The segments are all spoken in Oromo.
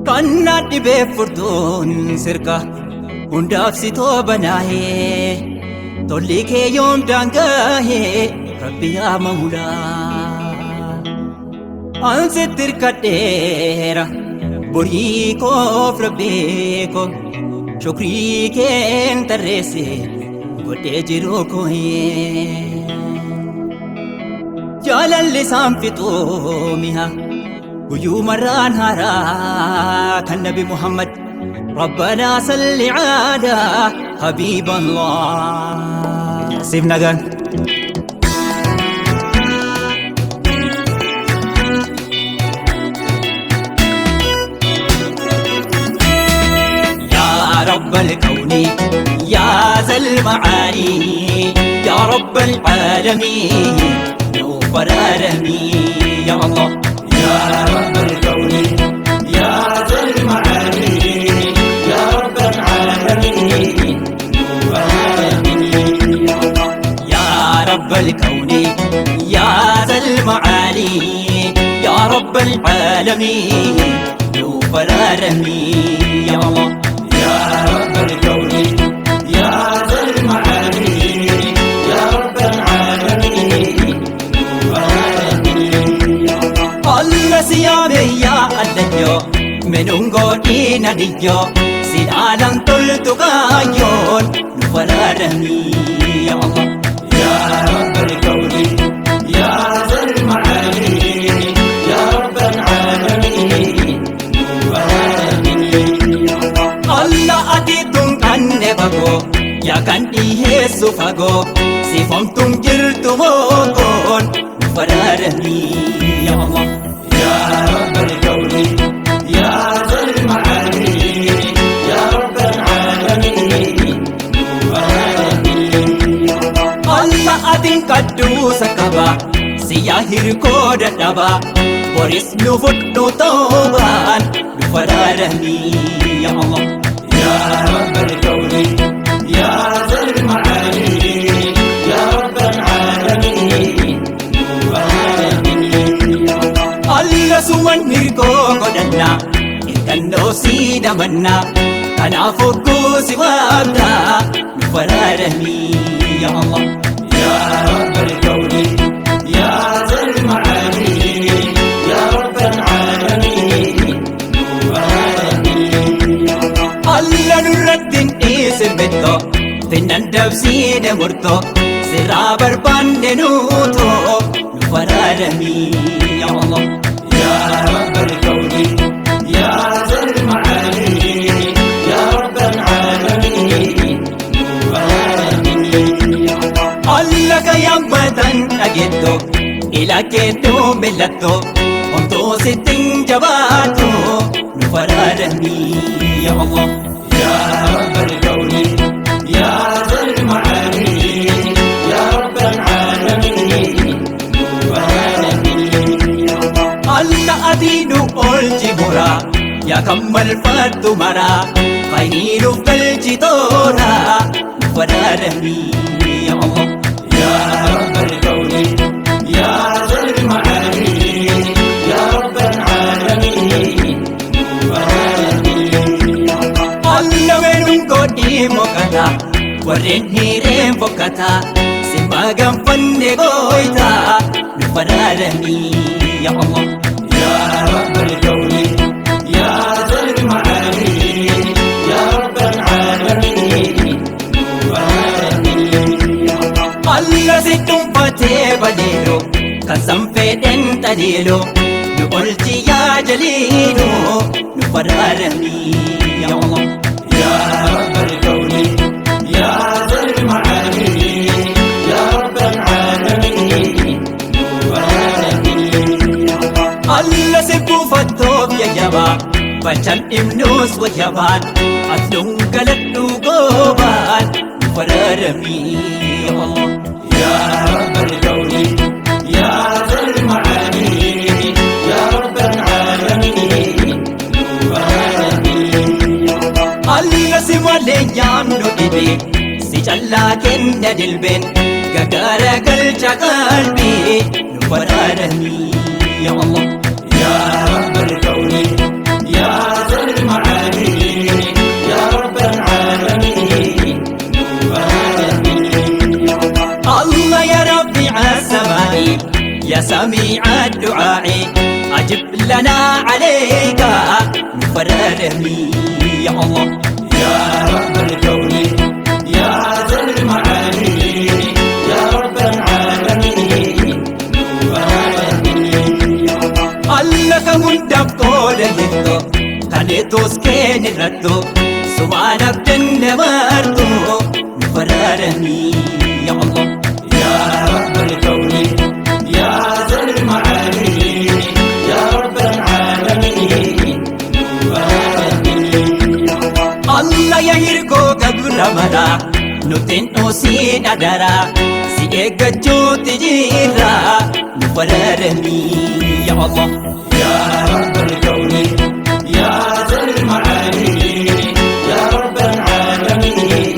Kannaa dhibee furtuun sirka hundaaf si toobanaa'ee tolli kee yoom daangaa'ee rabbi yaa maulaa. Ansitti hirkadheera borii koof rabbii koo shukrii keen tarreesse godhee jiru kooyee. Jaalalli isaan fixuu mi'a. Guyyuu marraan haaraa kan Nabi Muhammad ربنا صل على حبيب الله سيف نغان. يا رب الكون يا ذا المعالي يا رب العالمين نوفر يا الله. يا رب الكون يا ذا المعالي يا رب العالمين يا رب الكون يا ذا المعالي يا رب العالمين نوفر يا الله. يا رب الكون يا ذا المعالي يا رب العالمين Allah siyaame yaa Allayyo menuun godhina diyyo sidhaalaan toltu kaayyoon nu faraarami ya Allah. يا رب الكون يا ذا المعالي يا رب العالمين Allah ati tun kanne fagoo yaa kan dhiyeessu fagoo siifamtuun jirtu moogoon nu faraarami ya Allah. يا رب الكون يا ذا المعالي يا رب العالمين Allah atiin kadduusa qaba siyaa hirkoo dadhaba boris nu fudhu toobaan nu faraarami ya Allah. يا رب الكون يا ذا المعالي يا رب العالمين Allah suman hirkoo godhanna hirkannoo sii damanna kanaaf hogguu si waamna nu faraarami ya Allah. يا رب الكون يا ذا المعالي يا رب العالمين Allah nurratti hin dhiisin bittoo finnan dabsiine murtoo sirraa barbaanne nuutoo nu faraarami ya Allah. يا رب الكون يا ذا المعالي يا رب العالمين Allah kayyaammatan dhageetto ila keettoo mil'atto homtuu sitti hin jabaattu nu faraarami ya Allah. يا رب الكون يا ذا المعالي يا رب العالمين Allah ati nu oolchi muraa yaa kan malfattu maraa fayyii nuuf galchi tooraa nu faraarami ya Allah. يا رب الكون يا ذا المعالي يا رب العالمين Allah meenuun godhii mokataa warreen hiireen fokkataa simma gaanfanne gooytaa nu faraarami ya Allah. يا رب الكون يا ذا المعالي يا رب العالمين Allah si dhuunfatee baleelu kan san fedhen xaliilu nu olchi yaa jaliilu nu faraarami ya Allah. يا رب الكون يا ذا المعالي يا رب العالمين Bachan dhibnuus wayyabaan Asluun galadhu goobaan nu faraaramii ya Allah. يا رب الكون يا ذا المعالي يا رب العالمين نور. Alla si malee nyaannu dhibe si callaa kenna dilbeen gagaara galcha qalbii nu faraaramii ya Allah. يا رب الكون يا ذا المعالي يا رب العالمين نور. الله يا ربيع السماء يا سميع الدعاء أجب لنا عليك نفررني يا الله. يا رب الكون يا ذا المعالي يا رب العالمين نور. الله كمندب قول يهدو خليتوس كين الردو سبحانك جنة مرتو نفررني يا الله. يا رب الكون يا ذا المعالي يا رب العالمين نور. Allah ya hirkoo gabra mara nutiin dhoosiin adara si eeggachuutti jirra nu faraaramii ya Allah. يا رب الكون يا ذا المعالي يا رب العالمين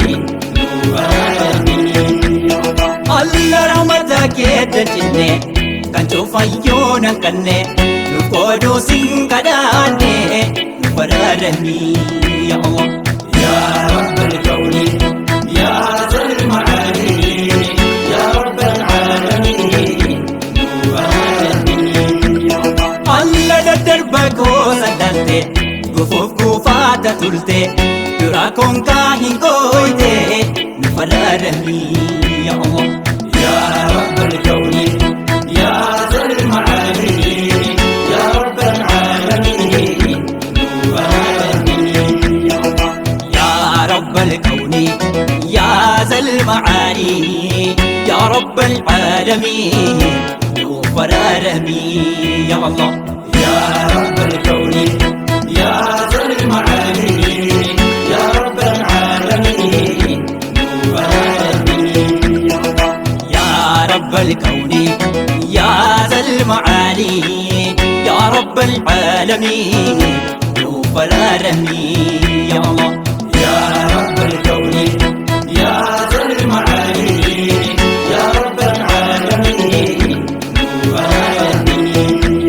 نور. Allah rahmata keetta cinne kan cufayyoon hanqanne nu qooduu sin kadhaanne nu faraaramii ya Allah. يا رب الكون يا ذا المعالي يا رب العالمين نور. Alla daddarba goosa dhalte gufuuf gufaata turte dura konkaa hin gooyte nu faraaramii ya Allah. يا رب الكون يا ذا المعالي يا رب العالمين نور. يا رب الكون يا ذا المعالي يا رب العالمين نفرارمي يا الله. يا رب الكون يا ذا المعالي يا رب العالمين نور. يا رب الكون يا ذا المعالي يا رب العالمين نفرارمي يا الله. يا رب الكون يا ذا المعالي يا رب العالمين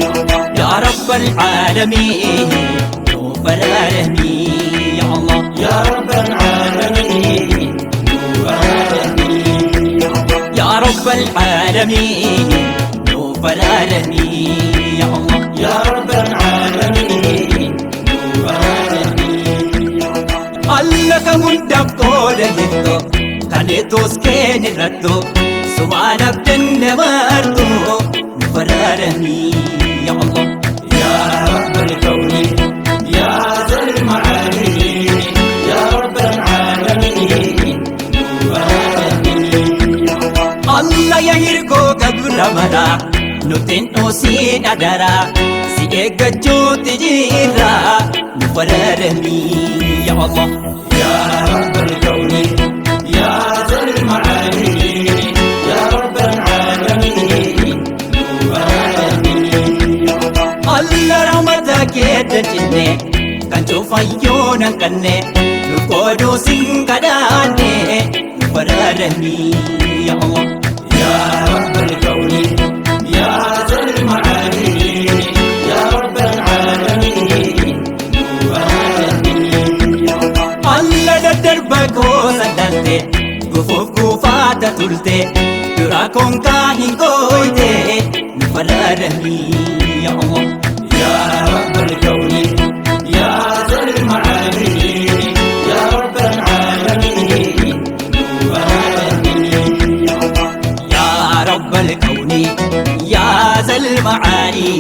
نور. يا رب العالمين نفرارمي يا الله. يا رب العالمين نور. يا رب العالمين نفرارمي يا الله. يا رب العالمين نور. Allah kamundaaf qooda jettu kaleetos keen irrattu sumaanaaf jenne martu nu faraaramii ya Allah. يا رب الكون يا ذا المعالي يا رب العالمين نور. Allah ya hirkoo gabra mara nutiin dhoosiin adara si eeggachuutti jirra nu faraaramii ya Allah. يا رب الكون يا ذا المعالي يا رب العالمين نور. Allah rahmata keetta cinne kan cufayyoon hanqanne nu qooduu sin kadhaanne nu faraaramii ya Allah. يا رب الكون يا ذا المعالي يا رب العالمين نور. Alla daddarba goosa dhalte gufuuf gufaata turte dura konkaa hin gooyte nu faraaramii ya Allah. يا رب الكون يا ذا المعالي يا رب العالمين نور. يا رب الكون يا ذا المعالي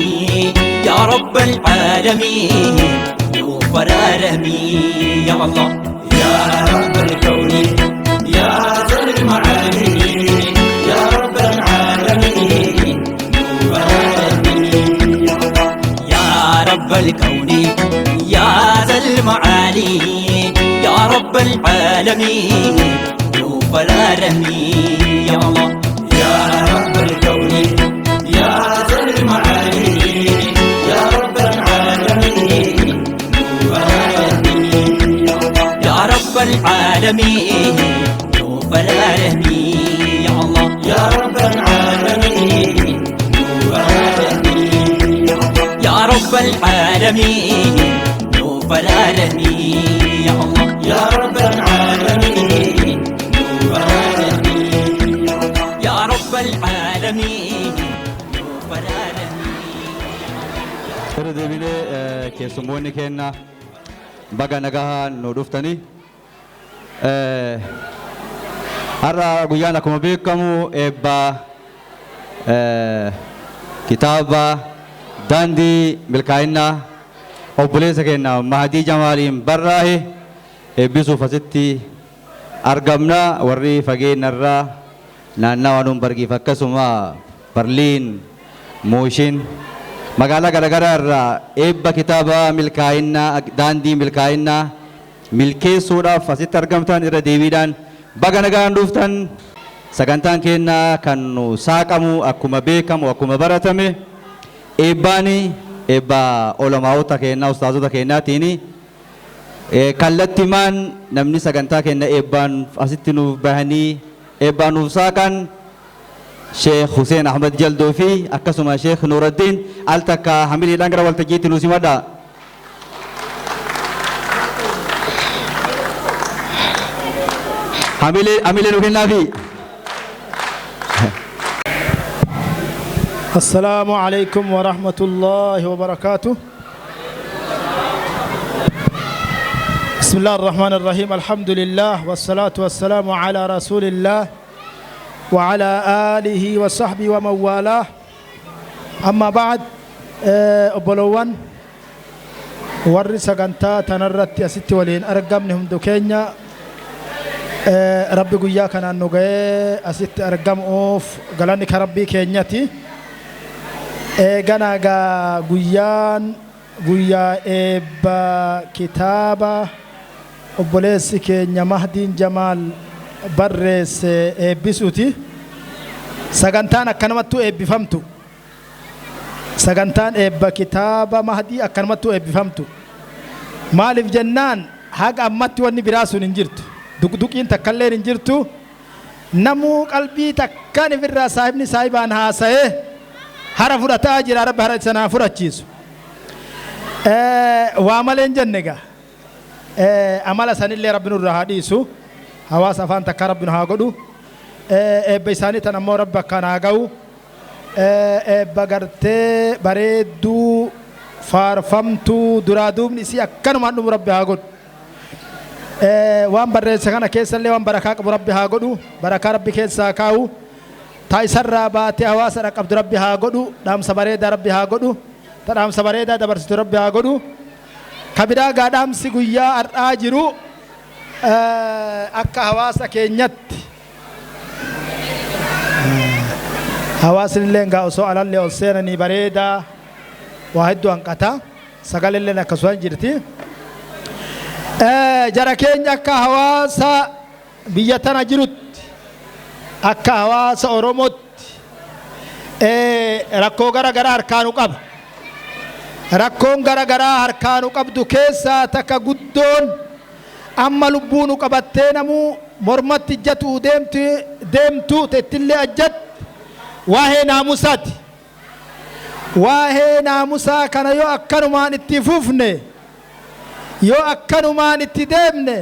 يا رب العالمين نفرارمي يا الله. يا رب الكون يا ذا المعالي يا رب العالمين نور. يا رب الكون يا العالمين نوف العالمين يا الله. يا رب الكون يا ذا المعالي يا رب العالمين نور العالمين يا رب العالمين نوف العالمين يا الله. يا رب العالمين نور العالمين يا رب العالمين نوف العالمين يا الله. يا رب العالمين نور العالمين يا رب العالمين نوف العالمين. Irra deebinee keessummoonni keenya baga nagahaan nu dhuftanii. Har'a guyyaan akkuma beekamu eebba kitaaba daandii milkaa'inaa obboleessa keenya Mahadii Jamaaliin barraa'e eebbisuuf asitti argamna. Warri fageenyarraa naannawa Nuunbargiif akkasuma Barliin, Mooshin, magaalaa garaagaraa irraa eebba kitaaba milkaa'inaa daandii milkaa'inaa milkeessuudhaaf asitti argamtan irra deebiidhaan baga nagaan dhuftan. Sagantaan keenya kan nu saaqamu akkuma beekamu, akkuma baratame, eebbaani eebba olamaa'ota keenyaa, ustaazota keenyaatiin. Kallattimaan namni sagantaa keenya eebbaan asitti nuuf bahanii eebbaan nuuf saaqan Sheekh Hussein Ahmad Jaldoo fi akkasuma Sheekh Nuuraddiin. Al takka hamiliidhaan gara waltajjiitti nu simadha. Hamilee hamilee nu kennaafi. السلام عليكم ورحمة الله وبركاته. بسم الله الرحمن الرحيم، الحمد لله والصلاة والسلام على رسول الله وعلى آله وصحبه ومن والاه، أما بعد. Obbolowwan warri sagantaa tanarratti asitti waliin argamne hundu keenya, Rabbi guyyaa kanaan nu ga'ee asitti argamuuf galanni ka Rabbii keenyati. Eeganaa gaa guyyaan guyyaa eebba kitaaba obboleessi keenya Mahdiin Jamaal barreesse eebbisuuti. Sagantaan akkanumattuu eebbifamtu. Sagantaan eebba kitaaba Mahdii akkanumattuu eebbifamtu. Maaliif jennaan, haga ammatti wanni biraa sun hin jirtu. Duqduqiin takkalleen hin jirtu. Namuu qalbii takkaan ifirraa saahibni saahibaan haasa'ee hara fudhataa jira. Rabbi hara sanaa fudhachiisu. Waa malee hin jenne gaa. Amala sanillee Rabbi nurraa haa dhiisu. Hawaasa afaan takkaa Rabbi nu haa godhu. Eebba isaanii tan ammoo Rabbi akkaan haa ga'u. Eebba gartee bareedduu faarfamtuu duraa duubni isii akkanumaan dhumu Rabbi haa godhu. Waan barreesse kana keessallee waan barakaa qabu Rabbi haa godhu. Barakaa Rabbi keessaa kaa'u. Ta isarraa baatee hawaasa dhaqqabdu Rabbi haa godhu. Dhaamsa bareedaa Rabbi haa godhu. Ta dhaamsa bareedaa dabarsitu Rabbi haa godhu. Ka biraa gaa dhaamsi guyyaa har'aa jiru, akka hawaasa keenyatti hawaasni illee gaa osoo alallee ol seenanii bareedaa waa hedduu hanqata. Sagalee akkasuma jirti. Jara keenya, akka hawaasa biyya tana jirutti, akka hawaasa Oromootti, rakkoo gara garaa harkaanu qaba. Rakkoon gara garaa harkaanu qabdu keessaa takka guddoon amma lubbuu nu qabattee namuu mormatti ijjatu deemtu deemtu tettillee ajjatti waa'ee naamusaati. Waa'ee naamusaa kana yoo akkanumaan itti fufne, yoo akkanumaan itti deemne,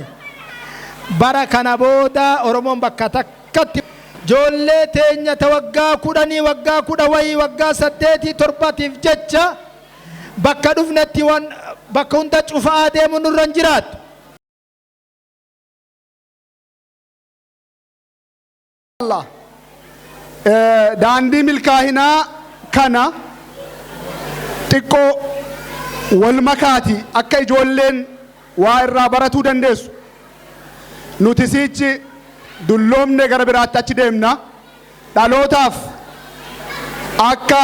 bara kana booda Oromoon bakka takkatti ijoollee teenya ta waggaa 10, waggaa kudha wayii, waggaa 8, 7tiif jecha bakka dhufnetti waan bakka hunda cufaa deemu nurra hin jiraatu. Allah. Daandii milkaa'inaa kana xiqqoo wal makaati akka ijoolleen waa irraa baratuu dandeessu. Nuti sichi dulloomne gara biraatti achi deemna. Dhalootaaf, akka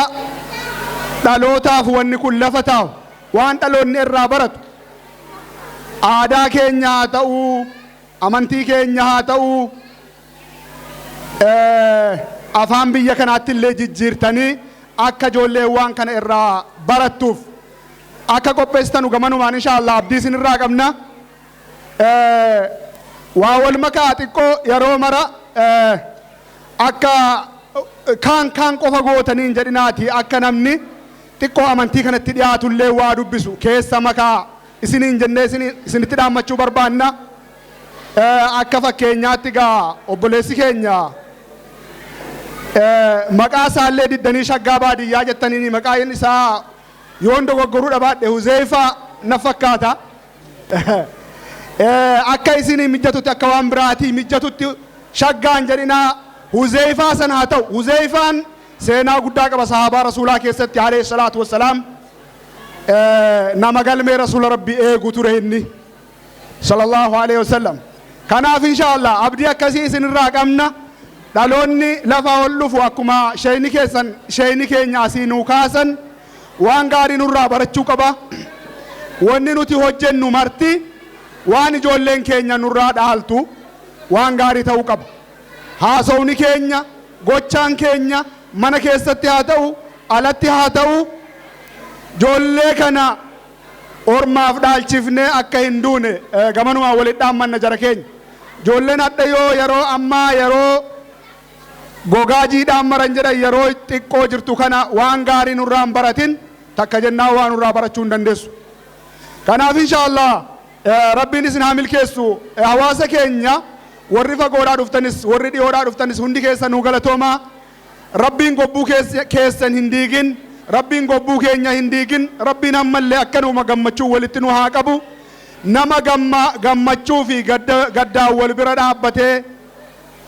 dhalootaaf wanni kun lafa taa'u, waan dhaloonni irraa baratu, aadaa keenyaa ta'uu Amantii keenya haa ta'u, afaan biyya kanaatti illee jijjiirtanii akka ijoolleen waan kana irraa barattuuf akka qopheessitanu gamanumaan insha Allah abdii isin irraa qabna. Waa wal makaa xiqqoo yeroo mara akka kaan kaan qofa gootanii hin jedhinaati, akka namni xiqqoo amantii kanatti dhiyaatullee waa dubbisu keessa makaa isiniin jennee isinitti dhaammachuu barbaanna. Akka fakkeenyaatti gaa obboleessi keenya maqaa isaallee diddanii shaggaa baadiyyaa jettaniini, maqaan isaa yoon dogoggoruu dhabaadhe Huzeefaa na fakkaata. Akka isinii mijatutti, akka waan biraatii mijatutti shaggaan jedhinaa, Huzeefaa sana haa ta'u. Huzeefaan seenaa guddaa qaba sahaabaa rasuulaa keessatti alayhi salaatu wassalaam. Nama galmee rasuula rabbii eegu ture inni sallallahu alayhi wasallam. Kanaaf insha Allah abdii akkasii isinirraa qabna. Dhaloonni lafaa ol dhufu akkuma sheeyni keessan, sheeyni keenya asii nuu kaasan, waan gaarii nurraa barachuu qaba. Wanni nuti hojjennu marti waan ijoolleen keenya nurraa dhaaltu waan gaarii ta'uu qaba. Haasawni keenya, gochaan keenya, mana keessatti haa ta'u, alatti haa ta'u, ijoollee kana ormaaf dhaalchifnee akka hin duune gamanumaan walitti dhaammanna jara keenya. Ijoolleen hadha yoo yeroo ammaa yeroo gogaa jiidhaan maran jedhan, yeroo xiqqoo jirtu kana waan gaarii nurraa hin baratin takka jennaan waan nurraa barachuu hin dandeessu. Kanaaf insha Allah rabbiin isin haa milkeessu. Hawaasa keenya warri fagoodhaa dhuftanis, warri dhiyoodhaa dhuftanis, hundi keessan nuu galatoomaa. Rabbiin gobbuu keessan hin diigin. Rabbiin gobbuu keenya hin diigin. Rabbiin ammallee akkanuma gammachuu walitti nu haa qabu. Nama gammachuu fi gaddaan wal bira dhaabbatee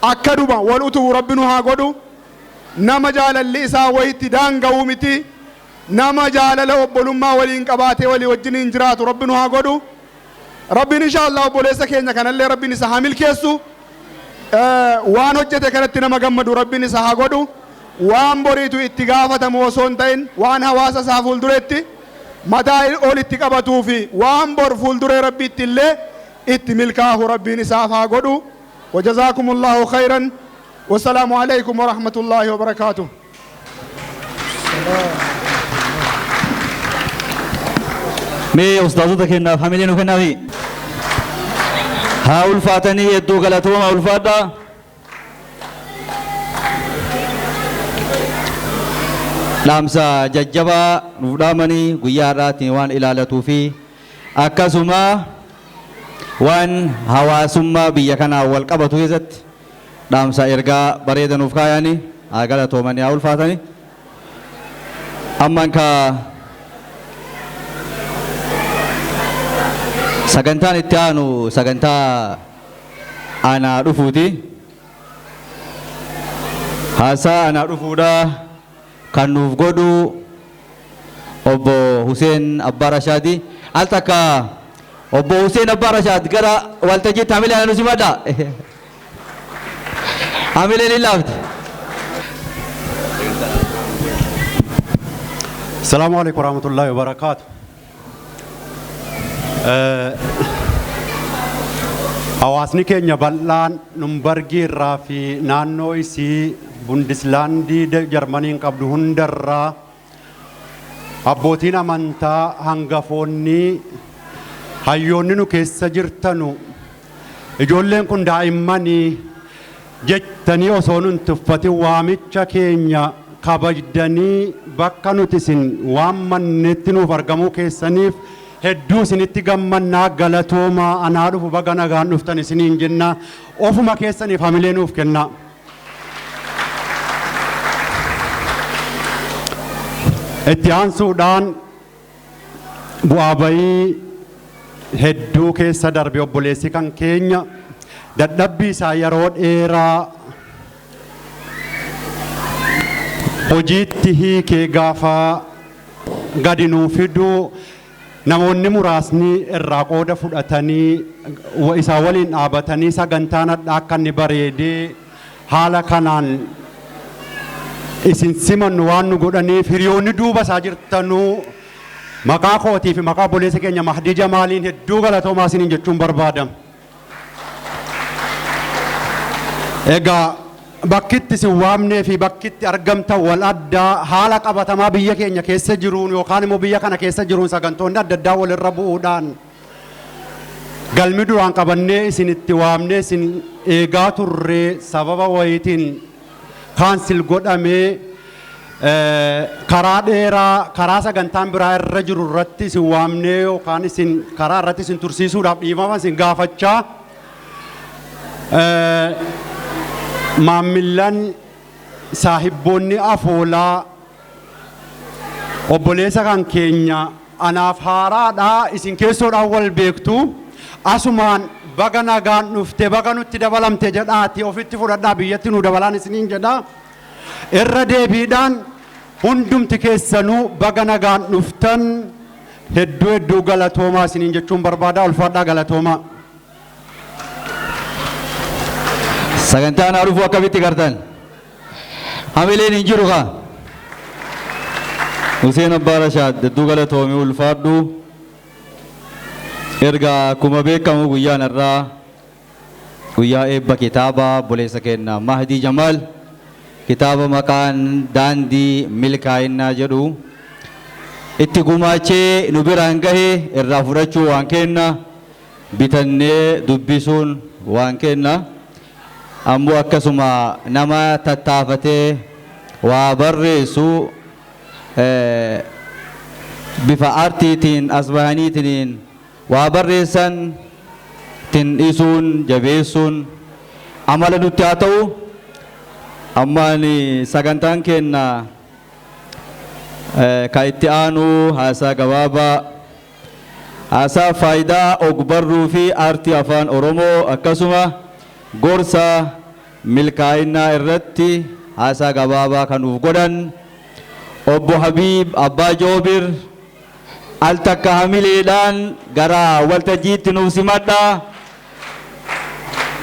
akka dhuma wal utubu rabbi nu haa godhu. Nama jaalalli isaa wayitti daanga'uu miti. Nama jaalala obbolummaa waliin qabaatee walii wajjiniin jiraatu rabbi nu haa godhu. Rabbiin insha Allah obboleessa keenya kanallee rabbiin isa haa milkeessu. Waan hojjete kanatti nama gammadu rabbiin isa haa godhu. Waan boriitu itti gaafatamu osoo hin ta'in, waan hawaasa isaa fuulduretti mataa ol itti qabatuu fi waan bor fuulduree rabbiitti illee itti milkaahu rabbiin isaaf haa godhu. وجزاكم الله خيرا والسلام عليكم ورحمة الله وبركاته. Mee ustaazota kennaaf hamilee nu kennaafi. Haa ulfaatanii, hedduu galatooma, ulfaadhaa. Dhaamsa jajjabaa nuuf dhaamanii guyyaa har'aatiin waan ilaalatuu fi akkasuma waan hawaasummaa biyya kanaa wal qabatu keessatti dhaamsa ergaa bareeda nuuf kaayanii, haa galatoomanii, haa ulfaatanii. Amman ka sagantaan itti aanu sagantaa anaa dhufuuti. Haasaa anaa dhufuudha kan nuuf godhu obbo Huseen Abbaa Rashaadi. Al takka obbo Huseen Abbaa Rashaad gara waltajjiitti hamilee nu simadha. Hamileen hin laafti. السلام عليكم ورحمة الله وبركاته. Hawaasni keenya bal'aan Numbargii irraa fi naannoo isii Bundeslandii Jarmaniin qabdu hundarraa, abbootiin amantaa hangafoonni, hayyoonni nu keessa jirtanu, ijoolleen kun daa'immanii jettanii osoo nun tuffatin waamicha keenya kabajdanii bakka nuti isin waammannetti nuuf argamuu keessaniif hedduu isinitti gammannaa, galatoomaa. Anaa dhufu, baga nagaan dhuftan isiniin jenna. Ofuma keessaniif hamilee nuuf kennaa. Itti aansuudhaan bu'aa bayii hedduu keessa darbe obboleessi kan keenya dadhabbii isaa yeroo dheeraa hojiitti hiikee gaafa gadi nuu fiduu, namoonni muraasni irraa qooda fudhatanii isaa waliin dhaabatanii sagantaan hadhaa akka inni bareedee haala kanaan isin simannu waan nu godhaniif, hiriyoonni duuba isaa jirtanuu maqaa kootii fi maqaa obboleessa keenya Mahdii Jamaaliin hedduu galatoomaa isiniin jechuun barbaadama. Egaa bakkitti isin waamnee fi bakkitti argamtan wal addaa haala qabatamaa biyya keenya keessa jiruun yookaan immoo biyya kana keessa jiruun sagantoonni adda addaa walirra bu'uudhaan galmi duraan qabannee isin itti waamnee isin eegaa turree sababa wayiitiin cancel godhamee karaa dheeraa karaa sagantaan biraa irra jiru irratti isin waamnee yookaan isin karaa irratti isin tursiisuudhaaf dhiifama isin gaafachaa maammillan saahibboonni afoolaa obboleessa kan keenya anaaf haaraadha isin keessoodhaan wal beektu asumaan baga nagaan dhufte baga nutti dabalamte jedhaati ofitti fudhadhaa biyyatti nu dabalaan isiniin jedha irra deebiidhaan hundumti keessanuu baga nagaan dhuftan hedduu hedduu galatoomaa isiniin jechuun barbaada ulfaadhaa galatoomaa. Sagantaan haarufuu akkamitti gartan? Hamileen hin jiru kaa? Hussein Abbaa Rashaad hedduu galatoomii ulfaadhu. Erga akkuma beekamu guyyaan irraa guyyaa eebba kitaabaa obboleessa keenya Mahdii Jamaal kitaaba maqaan daandii milkaa'innaa jedhu itti gumaachee nu biraan gahe irraa fudhachuu waan kenna bitannee dubbisuun waan kenna ammoo akkasuma nama tattaafatee waa barreessu bifa aartiitiin as bahaniitiin waa barreessan tin dhiisuun jabeessuun amala nutti haa ta'u. Ammaan sagantaan keenya ka itti aanu haasaa gabaabaa haasaa faayidaa ogbarruu fi aartii afaan Oromoo akkasuma gorsa milkaa'innaa irratti haasaa gabaabaa kan nuuf godhan obbo Habiib Abbaa Joobir al takka hamileedhaan gara waltajjiitti nuuf simadha.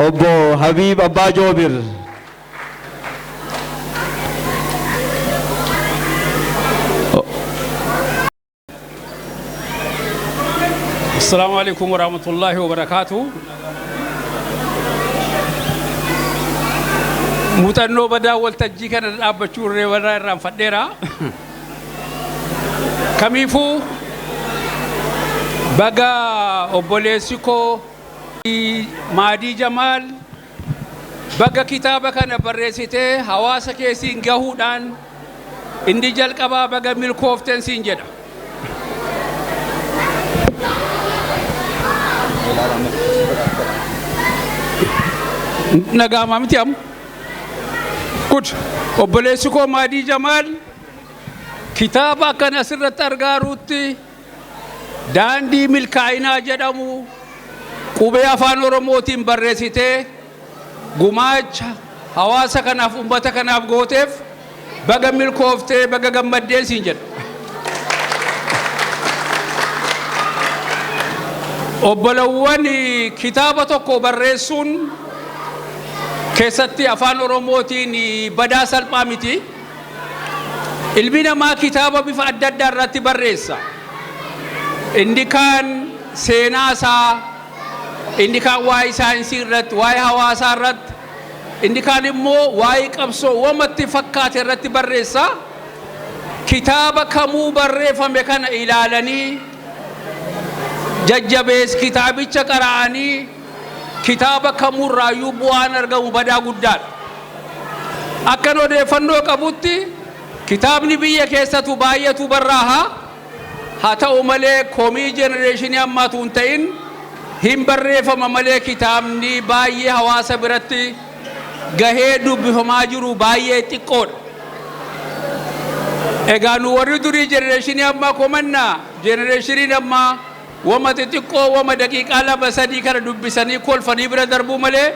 Obbo Habiib Abbaa Joobir. السلام عليكم ورحمة الله وبركاته. Muuxannoo badaa waltajjii kana dhaabbachuu irree warraa irraanfadheera. Kamiifuu baga obboleessi koo Maadii Jamaal baga kitaaba kana barreessitee hawaasa keessiin gahuudhaan inni jalqabaa baga milkoofteen siin jedha. Nagaamaa miti amma? Good. Obboleessi koo Maadii Jamaal kitaaba akkana asirratti argaaruutti daandii milkaa'inaa jedhamu qubee afaan Oromootiin barreessitee gumaacha hawaasa kanaaf uummata kanaaf gooteef baga milkooftee baga gammaddeen siin jedha. Obbolawwan, kitaaba tokko barreessuun keessatti afaan Oromootiin badaa salphaa miti. Ilmi namaa kitaaba bifa adda addaa irratti barreessa. Inni kaan seenaa isaa, inni kaan waa'ee saayinsii irratti, waa'ee hawaasaa irratti, inni kaan immoo waa'ee qabsoo wamatti fakkaate irratti barreessa. Kitaaba kamuu barreeffame kana ilaalanii jajjabees kitaabicha qara'anii kitaaba kamuurraayyuu bu'aan argamu badaa guddaadha. Akkan odeeffannoo qabutti kitaabni biyya keessatu baay'eetu barraaha. Haa ta'u malee komii generation ammaatu hin ta'in hin barreeffama malee kitaabni baay'ee hawaasa biratti gahee dubbifamaa jiru baay'ee xiqqoodha. Egaa nu warri durii generation ammaa komannaa generationiin ammaa wama xixiqqoo wama daqiiqaa 2-3 kana dubbisanii kolfanii bira darbuu malee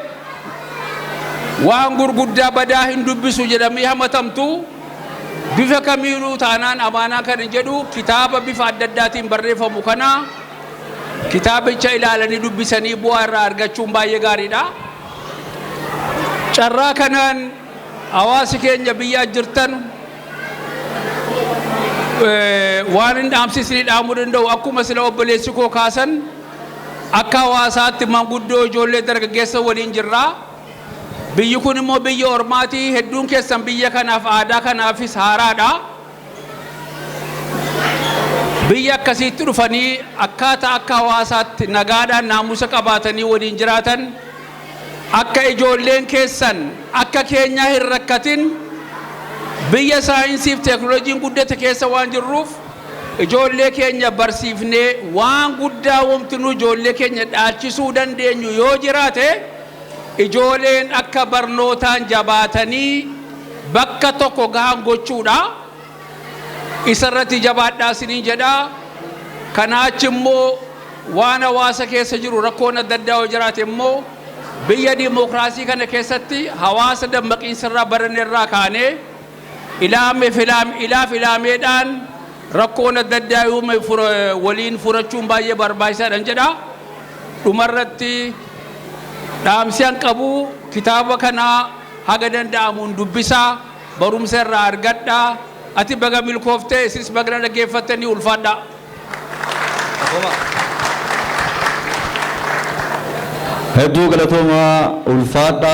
waan gurguddaa badaa hin dubbisu jedhamee hamatamtu. Bifa kamiinuu taanaan amaanaa kan hin jedhu kitaaba bifa adda addaatiin barreeffamu kana kitaabicha ilaalanii dubbisanii bu'aa irraa argachuun baay'ee gaariidha. Carraa kanaan hawaasi keenya biyya jirtan waan hin dhaamsisni dhaamuu danda'u akkuma sila obboleessi koo kaasan akka hawaasaatti manguddoo ijoollee dargaggeessa waliin jirraa. Biyyi kun immoo biyya ormaatii, hedduun keessan biyya kanaaf aadaa kanaafis haaraadha. Biyya akkasiitti dhufanii akkaataa akka hawaasaatti nagaadhaan naamusa qabaatanii waliin jiraatan, akka ijoolleen keessan akka keenyaa hin rakkatin, biyya saayinsiif teeknooloojiin guddate keessa waan jirruuf, ijoollee keenya barsiifnee waan guddaa wamti nu ijoollee keenya dhaalchisuu dandeenyu yoo jiraate, ijoolleen akka barnootaan jabaatanii bakka tokko gahan gochuudha. Isarratti jabaadhaa isiniin jedhaa. Kanaa achi immoo waan hawaasa keessa jiru rakkoon adda addaa yoo jiraate immoo, biyya diimokiraasii kana keessatti hawaasa dammaqiinsa irraa baranne irraa kaanee ilaaf ilaameedhaan rakkoon adda addaa uume waliin furachuun baay'ee barbaachisaadha jedha. Dhumarratti dhaamsi an qabu, kitaaba kanaa haga danda'amuun dubbisaa, barumsa irraa argadhaa. Ati baga milkooftee, isis baga dhaggeeffattanii, ulfaadhaa. Hedduu galatoomaa, ulfaadha.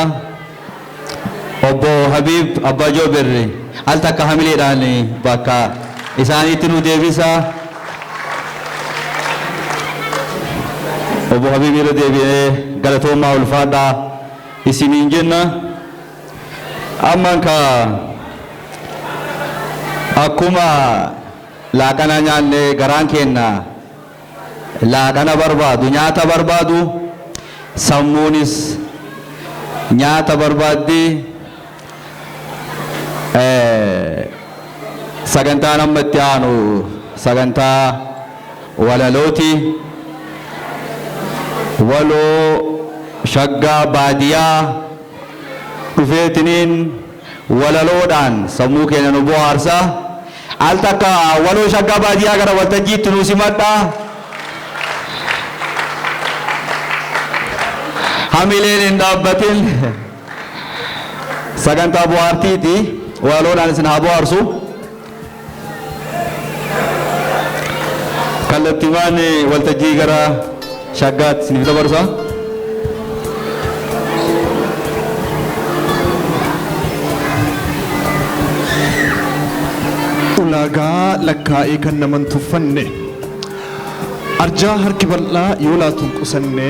Obbo Habiib Abbaa Joobirri al takka hamileedhaan bakka isaaniitti nu deebisa. Obbo Habiib, irra deebi'ee galatoomaa, ulfaadha isiniin jenna. Amman ka akkuma laaqana nyaanne garaan keenya laaqana barbaadu, nyaata barbaadu, sammuunis nyaata barbaaddi. Sagantaan amma itti aanu sagantaa walalooti. Waloo Shaggaa Baadiyaa dhufeetiniin walaloodhaan sammuu keenya nu bohaarsa. Al takka Waloo Shaggaa Baadiyaa gara waltajjiitti nu simadha. Hamileen hin dhaabbatin. Sagantaa bohaartiiti. Walaloodhaan isin haa bohaarsu. Kallattiimaan waltajjii gara Shaggaatti isiniif dabarsa. Ulaagaa lakkaa'ee kan naman tuffanne, arjaa harki bal'aa yoo laatuun qusanne,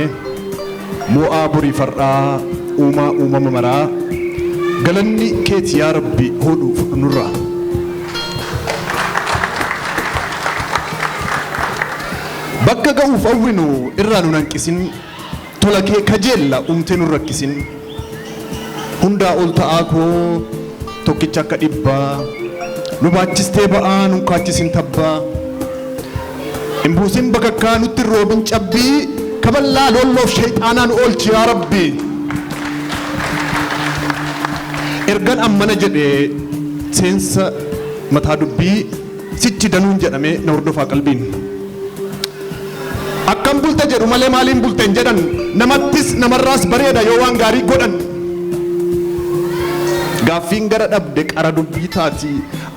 moo'aa borii far'aa, uumaa uumama maraa, galanni keeti yaa Rabbi, hoodhu fudhu nurraa. Bakka ga'uuf hawwinu irraa nun hanqisin, tola kee kajeella uumtee nun rakkisin. Hundaa ol ta'aa koo, tokkicha akka dhibbaa, nu baachistee ba'aa nun kaachisin tabbaa. Hin buusin bakakkaa, nutti hin roobin cabbii, kaballaa loolloof shayxaanaa nu oolchi yaa Rabbi. Ergan ammana jedhe seensa mataa dubbii sichi danuun jedhame na hordofaa qalbiin. Akkam bulte jedhu malee maaliin bulte hin jedhan, namattis namarraas bareeda yoo waan gaarii godhan. Gaaffiin gara dhabde qara dubbii taati.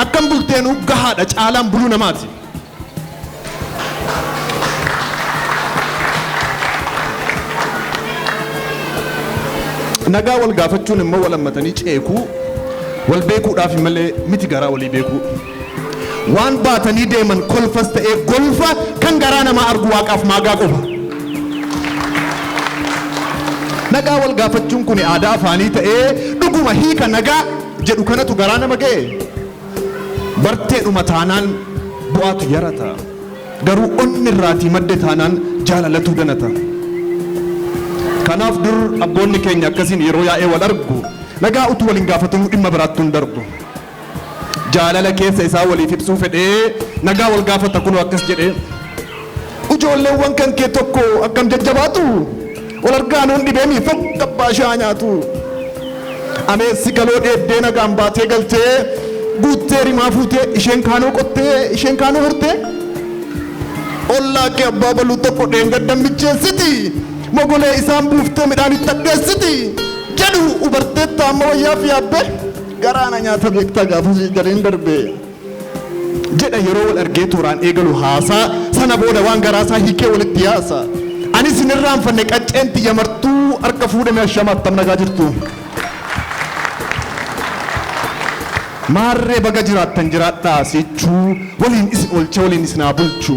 Akkam bulteenuu gahaadha, caalaan buluu namaati. Nagaa wal gaafachuun immoo wal hammatanii ceekuu, wal beekuudhaaf malee miti garaa walii beekuu. Waan baatanii deeman kolfas ta'ee golfa, kan garaa namaa argu Waaqaaf maagaa qofa. Nagaa wal gaafachuun kun aadaa afaanii ta'ee, dhuguma hiika nagaa jedhu kanatu garaa nama ga'e. Barteedhuma taanaan bu'aatu yarata. Garuu onni irraatii madde taanaan jaalalatuu danata. Kanaaf dur abboonni keenya akkasiin yeroo yaa'ee wal argu, nagaa utuu wal hin gaafatinuu dhimma biraattuu hin darbu. Jaalala keessa isaa waliif ibsuu fedhee nagaa wal gaafata kunoo akkas jedhee. Ijoolleewwan kan kee tokko akkam jajjabaatu, wal argaanuun dhibeemii fokka abbaa shaa nyaatu. Ameessi kaloo dheeddee nagaan baatee galtee, guuttee rimaa fuutee, isheen kaanoo qottee, isheen kaanoo hortee. Ollaa kee abbaa baluu tokko dheengaddan micheessiti, mogolee isaan buuftee midhaan itti hadheessiti jedhu hubarteetta amma wayyaaf yaabbe, garaana nyaata beektaa gaafasii galeen darbe. Jedha yeroo wal argee tooraan eegalu haasaa, sana booda waan garaasaa hiikee walitti yaasa. Anis hin irraanfanne, qacceen tiyya martuu harka fuudhame, ashama, attam nagaa jirtu. Maarree baga jiraattan jiraadhaa sichuu waliin isin oolchee waliin isin haa bulchu.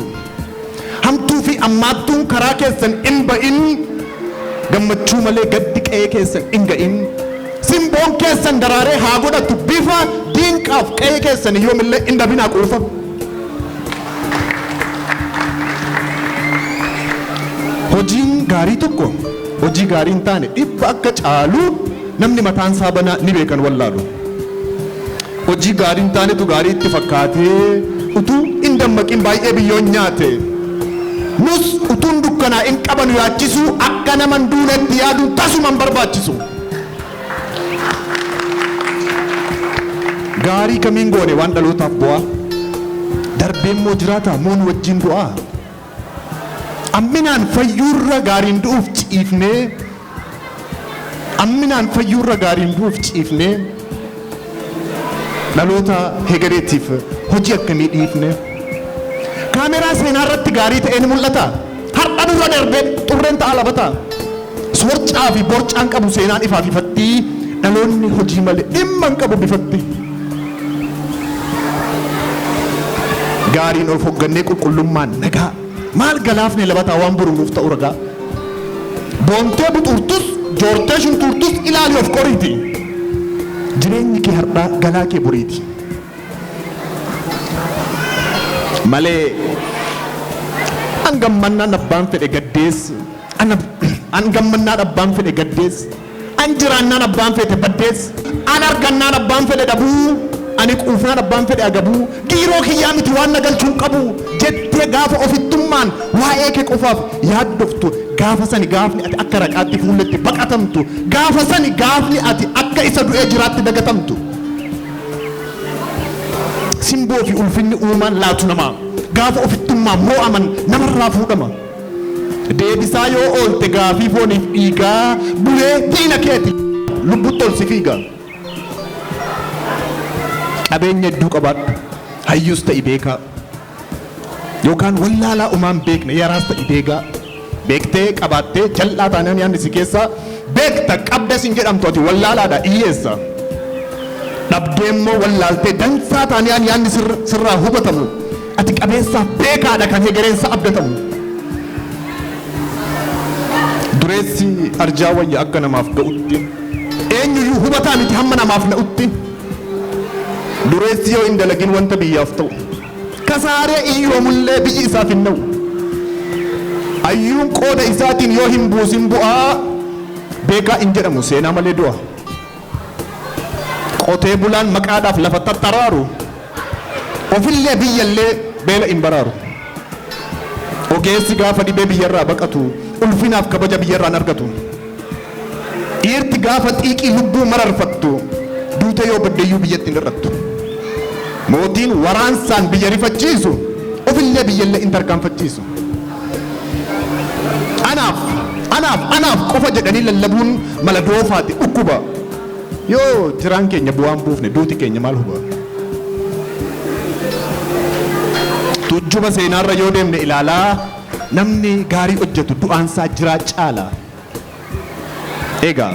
Hamtuu fi ammaattuun karaa keessan hin ba'in, gammachuu malee gaddi qe'ee keessan hin ga'in. Simboon keessan daraaree haa godhatu bifa diinqaaf qe'ee keessan yoomillee hin dhabinaa quufa. Hojiin gaarii tokko hojii gaarii hin taane dhibba akka caalu namni mataan isaa banaa ni beekan wallaalu. Hojii gaarii hin taanetu gaarii itti fakkaatee utuu hin dammaqin baay'ee biyyoon nyaate. Nus utuun dukkanaa hin qabanu yaachisuu akka nama hin duunetti yaaduun tasuma hin barbaachisu. Gaarii kamiin goone waan dhalootaaf bu'aa? Darbee immoo jiraata moo nu wajjin du'aa? Amminaan fayyuurra gaariin du'uuf ciifnee, amminaan fayyuurra gaariin du'uuf ciifnee, dhaloota hegereetiif hojii akkamii dhiifne? Kaameraa seenaa irratti gaarii ta'ee ni mul'ata. Har'a nurra darbee xurreen ta'a labata. Soorcaa fi borcaan qabu seenaan ifaaf ifatti, dhaloonni hojii malee dhimma hin qabu bifatti. Gaariin of hoggannee qulqullummaan nagaa, maal galaafne labataa waan boru nuuf ta'u ragaa. Boontee buxuurtus joortee shuntuurtus ilaali of qoriiti. Jireenyi kee har'aa galaa kee boriiti. Malee an gammannaan abbaan fedhe gaddees, an gammannaan abbaan fedhe gaddees, an jiraannaan abbaan fedhe baddees, an argannaan abbaan fedhe dhabuu, ani quufnaan abbaan fedhe agabuu, giiroo kiyyaa miti waan na galchuu hin qabu jettee gaafa ofittummaan waa'ee kee qofaaf yaaddoftu, gaafa sani gaafni ati akka raqaatti fuulletti baqatamtu, gaafa sani gaafni ati akka isa du'ee jiraatti dagatamtu. Simboo fi ulfinni uumaan laatu namaa gaafa ofittummaan moo'aman namarraa fuudhama. Deebisaa yoo oolte gaafii fooniif dhiigaa bulee diina keeti lubbutti ol si fiiga. Qabeenya hedduu qabaadhu, hayyuus ta'i beekaa, yookaan wallaalaa umaan beekne yaraas ta'i deegaa. Beektee qabaattee jal'aa taanaan yaadni si keessaa, beekta qabdas hin jedhamtu ati wallaalaadha hiyyeessa. Dhabdee immoo wallaaltee dansaa taanaan yaadni sirraa hubatamu, ati qabeessaaf beekaadha kan hegereensa abdatamu. Dureessi arjaa wayya akka namaaf ga'utti, eenyuyyuu hubataa miti hamma namaaf na'utti. Dureessi yoo hin dalagin wanta biyyaaf ta'u, kasaaree iyyoomullee biyyi isaaf hin na'u. Ayyuun qooda isaatiin yoo hin buusin bu'aa, beekaa hin jedhamu seenaa malee du'a. Qotee bulaan maqaadhaaf lafa taxxaraaru, ofillee biyyallee beela hin baraaru. Ogeessi gaafa dhibee biyyarraa baqatu, ulfinaaf kabaja biyyarraan argatu. Dhiirti gaafa xiiqii lubbuu mararfattu, duute yoo baddeyyuu biyyatti hin hir'attu. Mootiin waraansaan biyya rifachiisu, ofillee biyyallee hin tarkaanfachiisu. Anaaf, anaaf, anaaf qofa jedhanii lallabuun mala doofaati dhukkuba. Yoo jiraan keenya bu'aan buufne duuti keenya maal huba? Tujjuba seenaarra yoo deemne ilaalaa, namni gaarii hojjetu du'aansaa jiraa caala. Egaa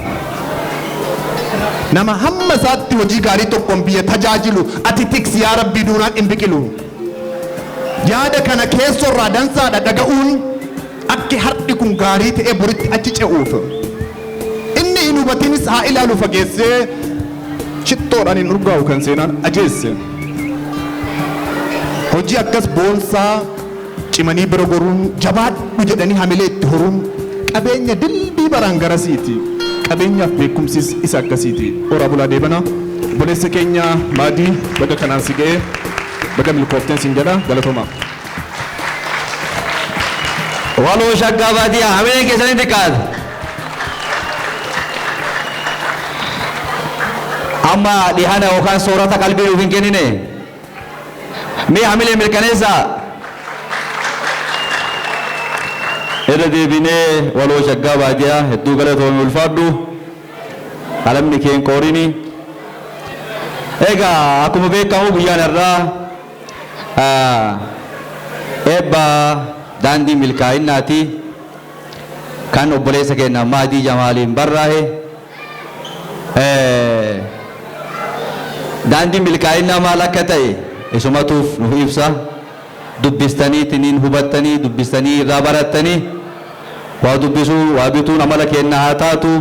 nama hamma isaatti hojii gaarii tokkoon biyya tajaajilu ati tiksi yaa Rabbii duunaan hin biqilu. Yaada kana keessorraa dansaadha dhaga'uun akki har'i kun gaarii ta'ee boritti achi ce'uuf. Inni hin hubatinis haa ilaalu fageessee, shittoodhaan hin urgaa'u kan seenaan ajeesse. Hojii akkas boonsaa cimanii bira goruun, jabaadhu jedhanii hamilee itti horuun qabeenya dilbii baraan garasiiti. Qabeenyaaf beekumsis isa akkasiiti. Horaa bulaa deebanaa. Obboleessa keenya Maadii, baga kanaan si ga'ee, baga milkoofteen siin jedha, galatoomaa. Waloo Shaggaa Baadiyyaa, hamileen keessanii xiqqaate. Amma dhihana yookaan soorata qalbii nuuf hin kennine. Mee hamilee mirkaneessaa. Irra deebinee Waloo Shaggaa Baadiyyaa hedduu galatoomi, ulfaadhu. Qalamni kee hin qoorini. Egaa akkuma beekamu guyyaan har'aa eebba daandii milkaa'innaati kan obboleessa keenya Maadii Jamaaliin barraa'e. Daandii milkaa'inaa maal akka ta'e isumatuuf nu ibsa. Dubbistaniitiniin hubattanii, dubbistanii irraa barattanii, waa dubbisuu waa bituun amala keenya haa taatu.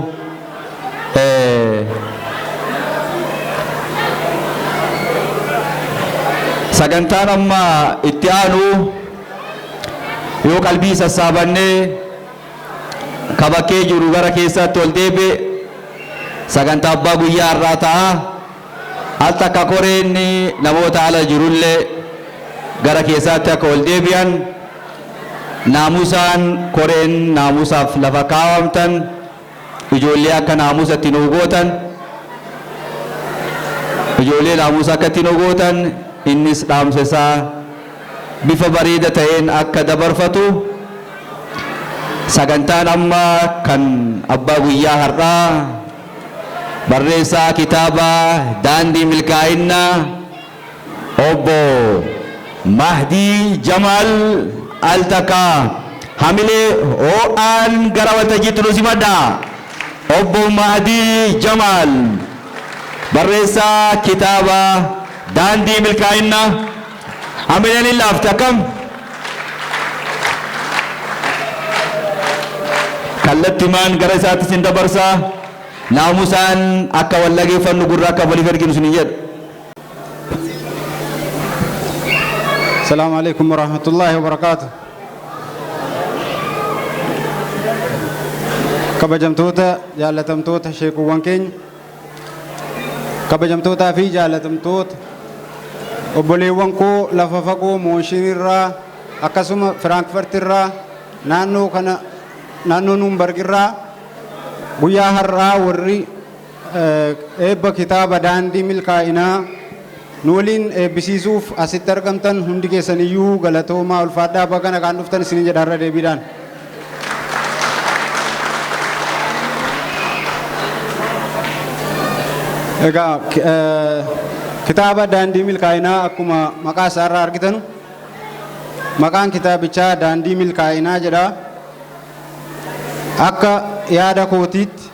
Sagantaan amma itti aanu yoo qalbii sassaabannee kabakkee jiru gara keessatti ol deebi'e sagantaa abbaa guyyaa irraa ta'a. Al takka koreen namoota ala jirullee gara keessaatti akka ol deebi'an, naamusaan koreen naamusaaf lafa kaawwamtan ijoollee akka naamusa itti nuu gootan, ijoollee naamusa akka itti nuu gootan, innis dhaamsa isaa bifa bareeda ta'een akka dabarfatu. Sagantaan amma kan abbaa guyyaa har'aa, barreessaa kitaaba Daandii Milkaa'innaa, obbo Mahdii Jamaal, al takka hamilee ho'aan gara waltajjiitti nu simadha. Obbo Mahdii Jamaal, barreessaa kitaaba Daandii Milkaa'innaa. Hamileen hin laafte akkam? Kallattimaan gara isaatti sin dabarsaa. Naamusaan akka wal dhageeffannu, gurra akka waliif erginu isin jedha. السلام عليكم ورحمة الله وبركاته. Kabajamtoota, jaalatamtoota sheekuuwwan keenya, kabajamtootaa fi jaalatamtoota obboleewwan koo lafa fagoo Moonshin irraa, akkasuma Firaankfurt irraa, naannoo kana, naannoo Nuunbarg irraa, guyyaa har'aa warri eebba kitaaba Daandii Milkaa'inaa nu waliin eebbisiisuuf asitti argamtan hundi keessaniyyuu galatoomaa, ulfaadhaa, baga nagaan dhuftan isinin jedha irra deebiidhaan. Egaa kitaaba Daandii Milkaa'inaa akkuma maqaa isaarraa argitan, maqaan kitaabichaa Daandii Milkaa'inaa jedha. Akka yaada kootiitti,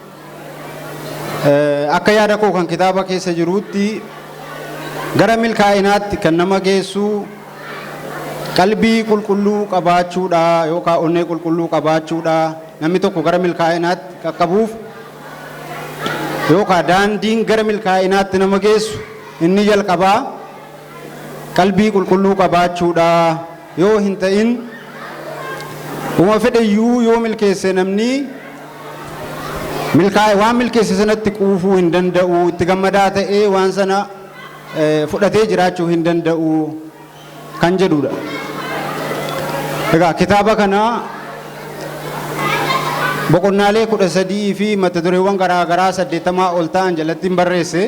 akka yaada koo kan kitaaba keessa jiruutti, gara milkaa'inaatti kan nama geessu qalbii qulqulluu qabaachuudha yookaan onnee qulqulluu qabaachuudha. Namni tokko gara milkaa'inaatti qaqqabuuf yookaan daandiin gara milkaa'inaatti nama geessu inni jalqabaa qalbii qulqulluu qabaachuudha. Yoo hin ta'in, uma fedheyyuu yoo milkeesse, namni milkaa'e waan milkeesse sanatti quufuu hin danda'u, itti gammadaa ta'ee waan sana fudhatee jiraachuu hin danda'u kan jedhudha. Egaa kitaaba kana boqonnaalee 13 fi mata dureewwan garaa garaa 80 ol ta'an jalatti hin barreesse.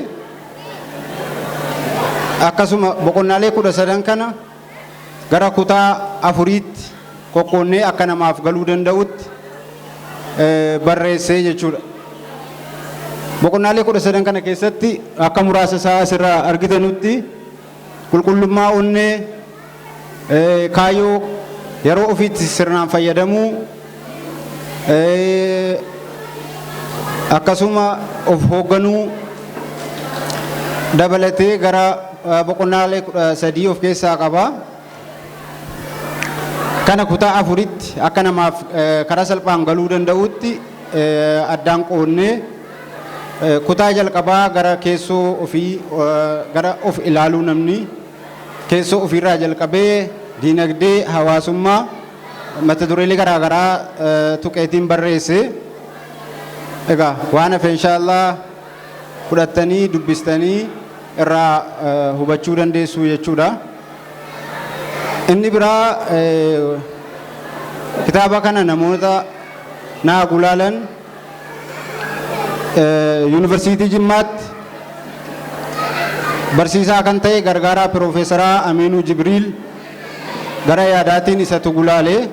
Akkasuma boqonnaalee 13 kana gara kutaa afuriitti qoqqoonnee akka namaaf galuu danda'utti barreessee jechuudha. Boqonnaalee 13 kana keessatti akka muraasa isaa asirraa argitanutti, qulqullummaa onnee, kaayyoo, yeroo ofiitti sirnaan fayyadamuu, akkasuma of hoogganuu dabalatee gara boqonnaalee 13 of keessaa qaba. Kana kutaa afuritti akka namaaf karaa salphaan galuu danda'utti addaan qoonnee, kutaa jalqabaa gara keessoo ofii, gara of ilaaluu, namni keessoo ofiirraa jalqabee diinagdee, hawaasummaa, mata dureelee garaa garaa tuqeetiin barreesse. Egaa waan hafe inshaallah fudhattanii dubbistanii irraa hubachuu dandeessu jechuudha. Inni biraa, kitaaba kana namoota naa gulaalan, Yuunivarsiitii Jimmaatti barsiisaa kan ta'e gargaaraa Piroofeesaraa Amiinuu Jibriil gara yaadaatiin isatu gulaale.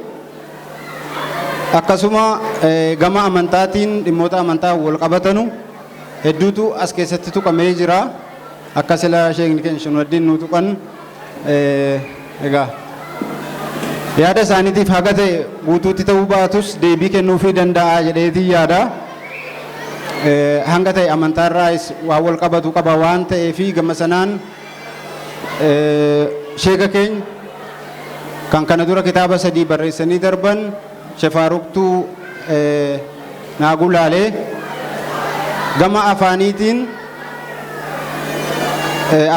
Akkasuma gama amantaatiin dhimmoota amantaa wal qabatanu hedduutu as keessatti tuqamee jira. Akka sila sheekni keenya Shunuwaddiin nuu tuqan, egaa yaada isaaniitiif haga ta'e guutuutti ta'uu baatus deebii kennuufii danda'a jedheetiin yaada. Hanga ta'e amantaarraas waa wal qabatu qaba waan ta'eefi gama sanaan sheeka keenya kan kana dura kitaaba sadii barreessanii darban Sheekh Faaruqtuu naa gulaalee gama afaaniitiin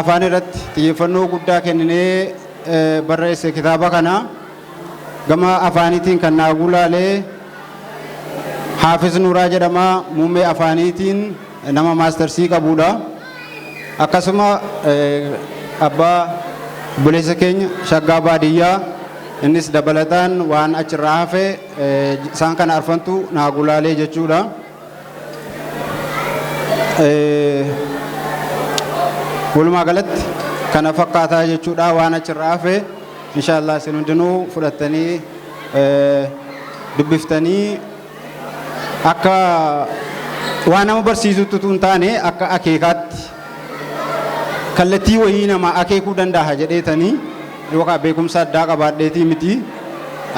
afaan irratti xiyyeeffannoo guddaa kenninee barreesse kitaaba kana gama afaaniitiin kan naa gulaalee Haafiz Nuuraa jedhama muummee afaaniitiin nama maastarsii qabudha. Akkasuma abbaa obboleessa keenya Shaggaa Baadiyyaa innis dabalataan waan achirraa hafe isaan kana arfantu naa gulaalee jechuudha. Walumaa galatti kana fakkaataa jechuudha waan achirraa hafe inshaallah isin hundinuu fudhattanii dubbiftanii akka waan nama barsiisutti utuu hin taane akka akeekaatti kallattii wayii nama akeekuu danda'a jedheetanii yookaan beekumsa addaa qabaadheetii miti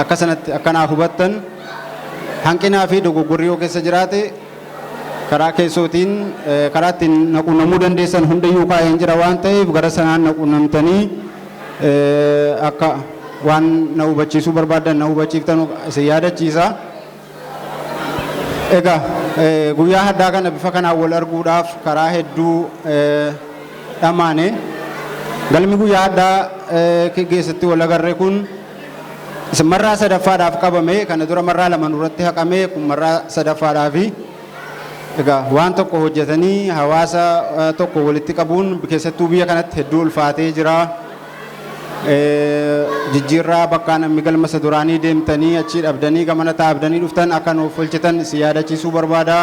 akka sanatti akka naaf hubattan hanqinaa fi dogoggorri yoo keessa jiraate karaa keessootiin karaa ittiin na quunnamuu dandeessan hundayyuu kaa'een jira waan ta'eef gara sanaan na quunnamtanii akka waan na hubachiisuu barbaaddan na hubachiiftan isin yaadachiisa. Egaa guyyaa haddaa kana bifa kanaan wal arguudhaaf karaa hedduu dhamaane galmi guyyaa haddaa keessatti wal agarre kun marraa sadaffaadhaaf qabame kana dura marraa lama nurratti haqame kun marraa sadaffaadhaafi. Egaa waan tokko hojjetanii hawaasa tokko walitti qabuun keessattuu biyya kanatti hedduu ulfaatee jira. Jijjiirraa bakka namni galma isa duraanii deemtanii achii dhabdanii gamana taa'abdanii dhuftan akka nuuf hojjetan si yaadachiisuu barbaada.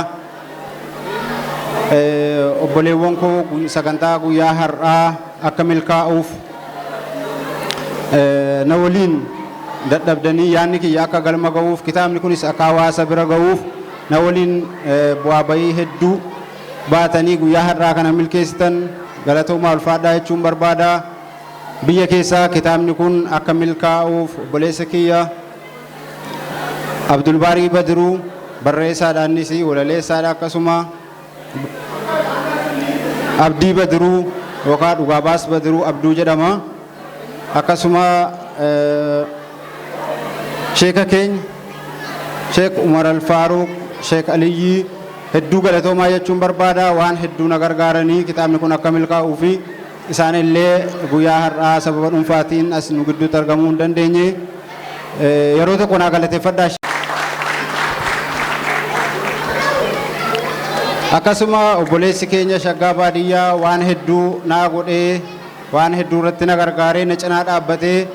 Obboleewwan koo sagantaa guyyaa har'aa akka milkaa'uuf na waliin dadhabdanii yaadni kiyya akka galma ga'uuf kitaabni kunis akka hawaasa bira ga'uuf na waliin bu'aa bayii hedduu baatanii guyyaa har'aa kana milkeessitan galatoomaa ulfaadhaa jechuun barbaada. Biyya keessaa kitaabni kun akka milkaa'uuf obboleessa kiyya Abdulbaarii Badiruu barreessaadhaanis walaleessaadha akkasuma Abdii Badiruu yookaan Dhugaabaas Badiruu Abduu jedhama. Akkasuma sheeka keenya Sheek Umar Alfaaruq Sheek Aliyyii hedduu galatoomaa jechuun barbaada waan hedduu na gargaaranii kitaabni kun akka milkaa'uu fi isaan illee guyyaa har'aa sababa dhuunfaatiin as nu gidduutti argamuu hin dandeenye yeroo tokko naa galateeffadhaa. Akkasuma obboleessi keenya Shaggaa Baadiyyaa waan hedduu naa godhee waan hedduu irratti na gargaaree na cinaa dhaabbatee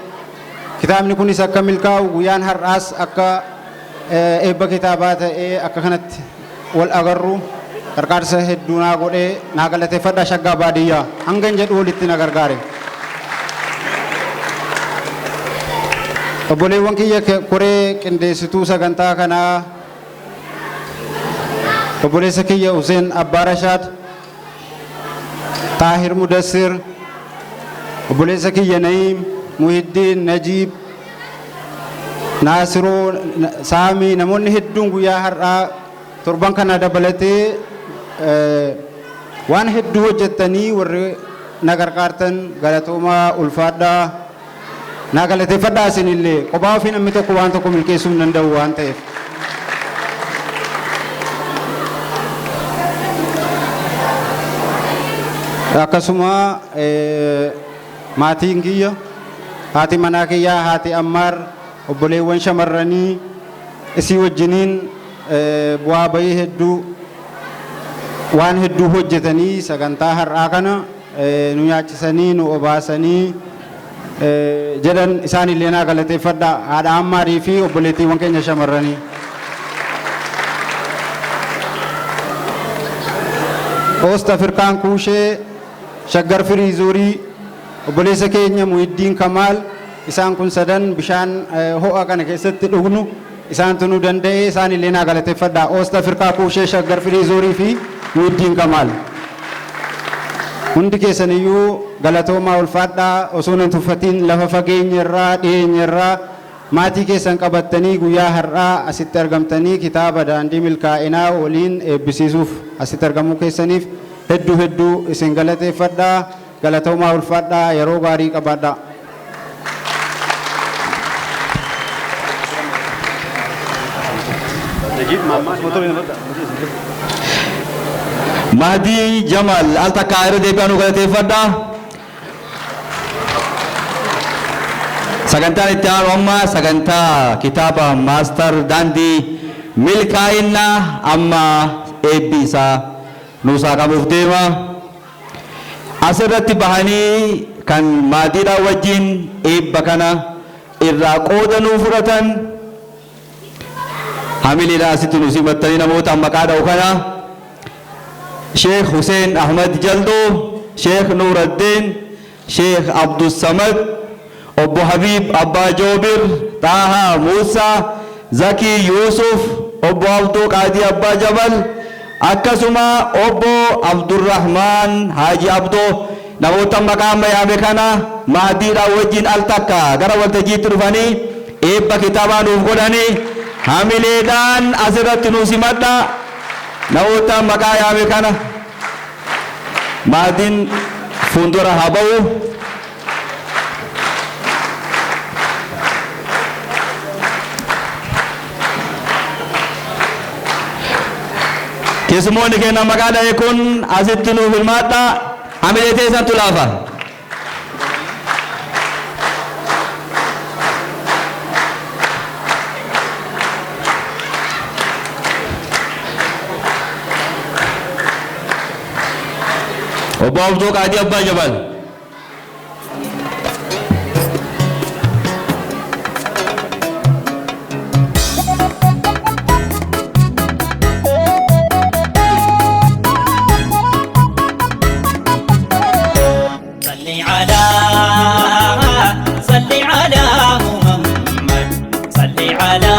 kitaabni kunis akka milkaa'u guyyaan har'aas akka eebba kitaabaa ta'ee akka kanatti wal agarru gargaarsa hedduu naa godhee naa galateeffadhaa Shaggaa Baadiyyaa hangan jedhu walitti na gargaare. Obboleewwan kiyya koree qindeessituu sagantaa kanaa obboleessa kiyya Hussein Abbaa Rashaad, Taahir Mudassir, obboleessa kiyya Na'iim, Muhiddiin, Najiib, Naasiroo, Saamii namoonni hedduun guyyaa har'aa torban kana dabalatee waan hedduu hojjettanii warri na gargaartan galatoomaa ulfaadhaa naa galateeffadhaa isinillee kophaa ofii namni tokko waan tokko milkeessuu hin danda'u waan ta'eef. Akkasuma maatiin kiyya haati manaa kiyyaa haati Ammaar obboleewwan shamarranii isii wajjiniin bu'aa bayii hedduu waan hedduu hojjetanii sagantaa har'aa kana nu nyaachisanii nu obaasanii jedhan isaan illee naa galateeffadhaa haadha Ammaarii fi obboleettiiwwan keenya shamarranii. Oost Afrikaan Kuushee Shaggar Firiizuurii obboleessa keenya Muhiddiin Kamaal isaan kun sadan bishaan ho'a kana keessatti dhugnu isaantu nu danda'e isaan illee naa galateeffadhaa. Oost Afrikaa Kuushee Shaggar Firiizuurii fi Muhiddiin Kamaal. Hundi keessaniyyuu galatoomaa ulfaadhaa osoo hin tuffatiin lafa fageenya irraa dhiyeenya irraa Maatii keessan qabattanii guyyaa har'aa asitti argamtanii kitaaba Daandii Milkaa'inaa waliin eebbisiisuuf asitti argamuu keessaniif hedduu hedduu isin galateeffadhaa. Galatoomaa, ulfaadhaa, yeroo gaarii qabaadhaa. Mahdii Jamal al takkaa irra deebi'aa nu galateeffadha. Sagantaan itti aanu amma sagantaa kitaaba Maastar Daandii Milkaa'inaa amma eebbi isaa nuusaa qabuuf deema. Asirratti bahanii kan maatiidhaan wajjin eebba kana irraa qooda nuu fudhatan hamileedhaan asitti nu simattanii namoota maqaa dha'u kana Sheekh Hussein Ahmad Jaldoo, Sheekh Nuuraddin, Sheekh Abdussamad, Obbo Habib Abbaa Joobir, Xaahaa Muusaa, Zakii Yuusuf, Obbo Abduu Qaadii Abbaa Jabal, akkasuma Obbo Abdurrahmaan Haaji Abdoo. Namoota maqaa amma yaame kana maatiidhaan wajjin al takka gara waltajjiitti dhufanii eebba kitaabaa nuuf godhanii hamileedhaan asirratti nu simadha. Namoota maqaa yaame kana maatiin fuuldura haa ba'u. Keessummoonni keenya maqaa dha'e kun asitti nuuf hirmaadha. Hamilee teessantu laafa. Obbo Abduu Qaadii Abbaa Jabal. صل على صل على محمد، صل على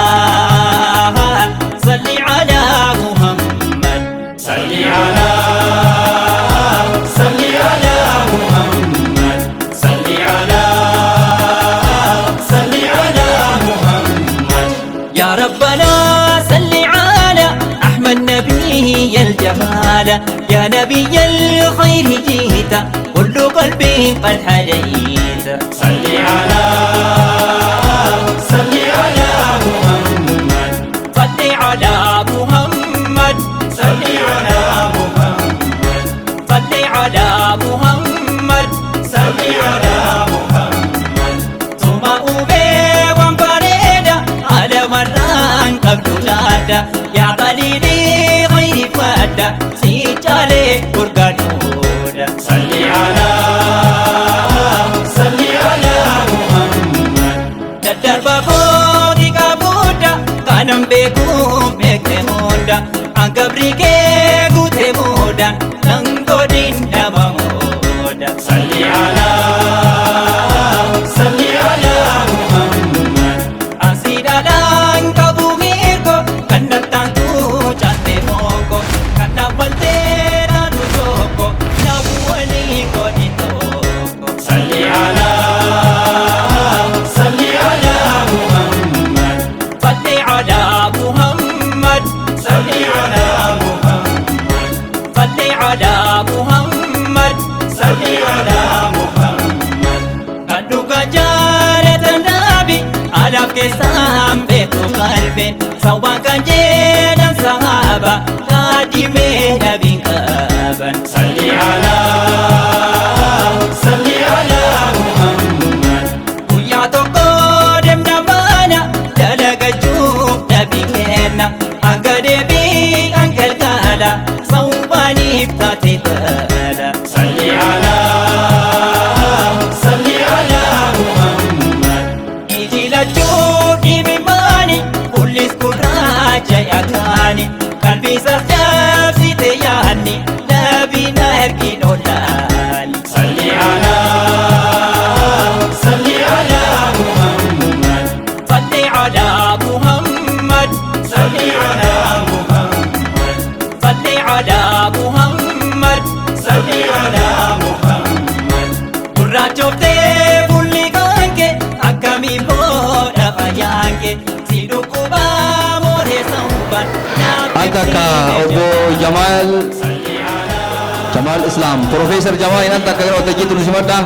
صل على محمد، صل على صل على محمد، صل على صل على محمد. يا ربنا صل على أحمد نبي الجمال، يا نبي الخير جئت كل قلبي قد حليت. صل على صل على محمد، صل على محمد، صل على محمد، صل على محمد، صل على محمد. ثم أبي وانفرد على مران قبل لادا يا قليلي غير فادا سيجالي قرقانودا. صل على صل على محمد. Daddarba kooti qabuudha kanan beeku beekte hunda hanga kee guute muuda nan godhin dhabamuudha. Salli ala salli ala Muhammad. Asiidhaadhaan qabu mirgo kan nattaantu caalte mooko kan dhaabbaltee naanu tokko naafu walii godhi tokko. Salli ala salli ala Muhammad. Salli ala Muhammad. Salli ala Muhammad. Salli ala Muhammad. Salli ala Muhammad. Kan dhugaa jaalatan dhaabi alaaf keessaan beeku qalbiin sawwaan kan jedhan sahaaba kaadhimee dhabiin qaban. Salli ala salli ala Muhammad. Guyyaa tokko deemna baana dalagachuuf dhabii kenna hanga deebii kan galgala sawwaaniif taate baala. Salli ala salli ala Muhammad. Iji lachuu dhibimmaani kullis gurraacha yaakaani qalbiisaaf cabsite yaanni nabiin ergin olaani. Salli ala salli ala Muhammad. Salli ala Muhammad. Salli ala Muhammad. Salli ala Muhammad. Salli ala Muhammad. Gurraachoftee fulli kanke akkamii booda. Jamaal Jamaal Islaam. Profeesar Jamaal inaan takka gara waltajjiitti nu simadha.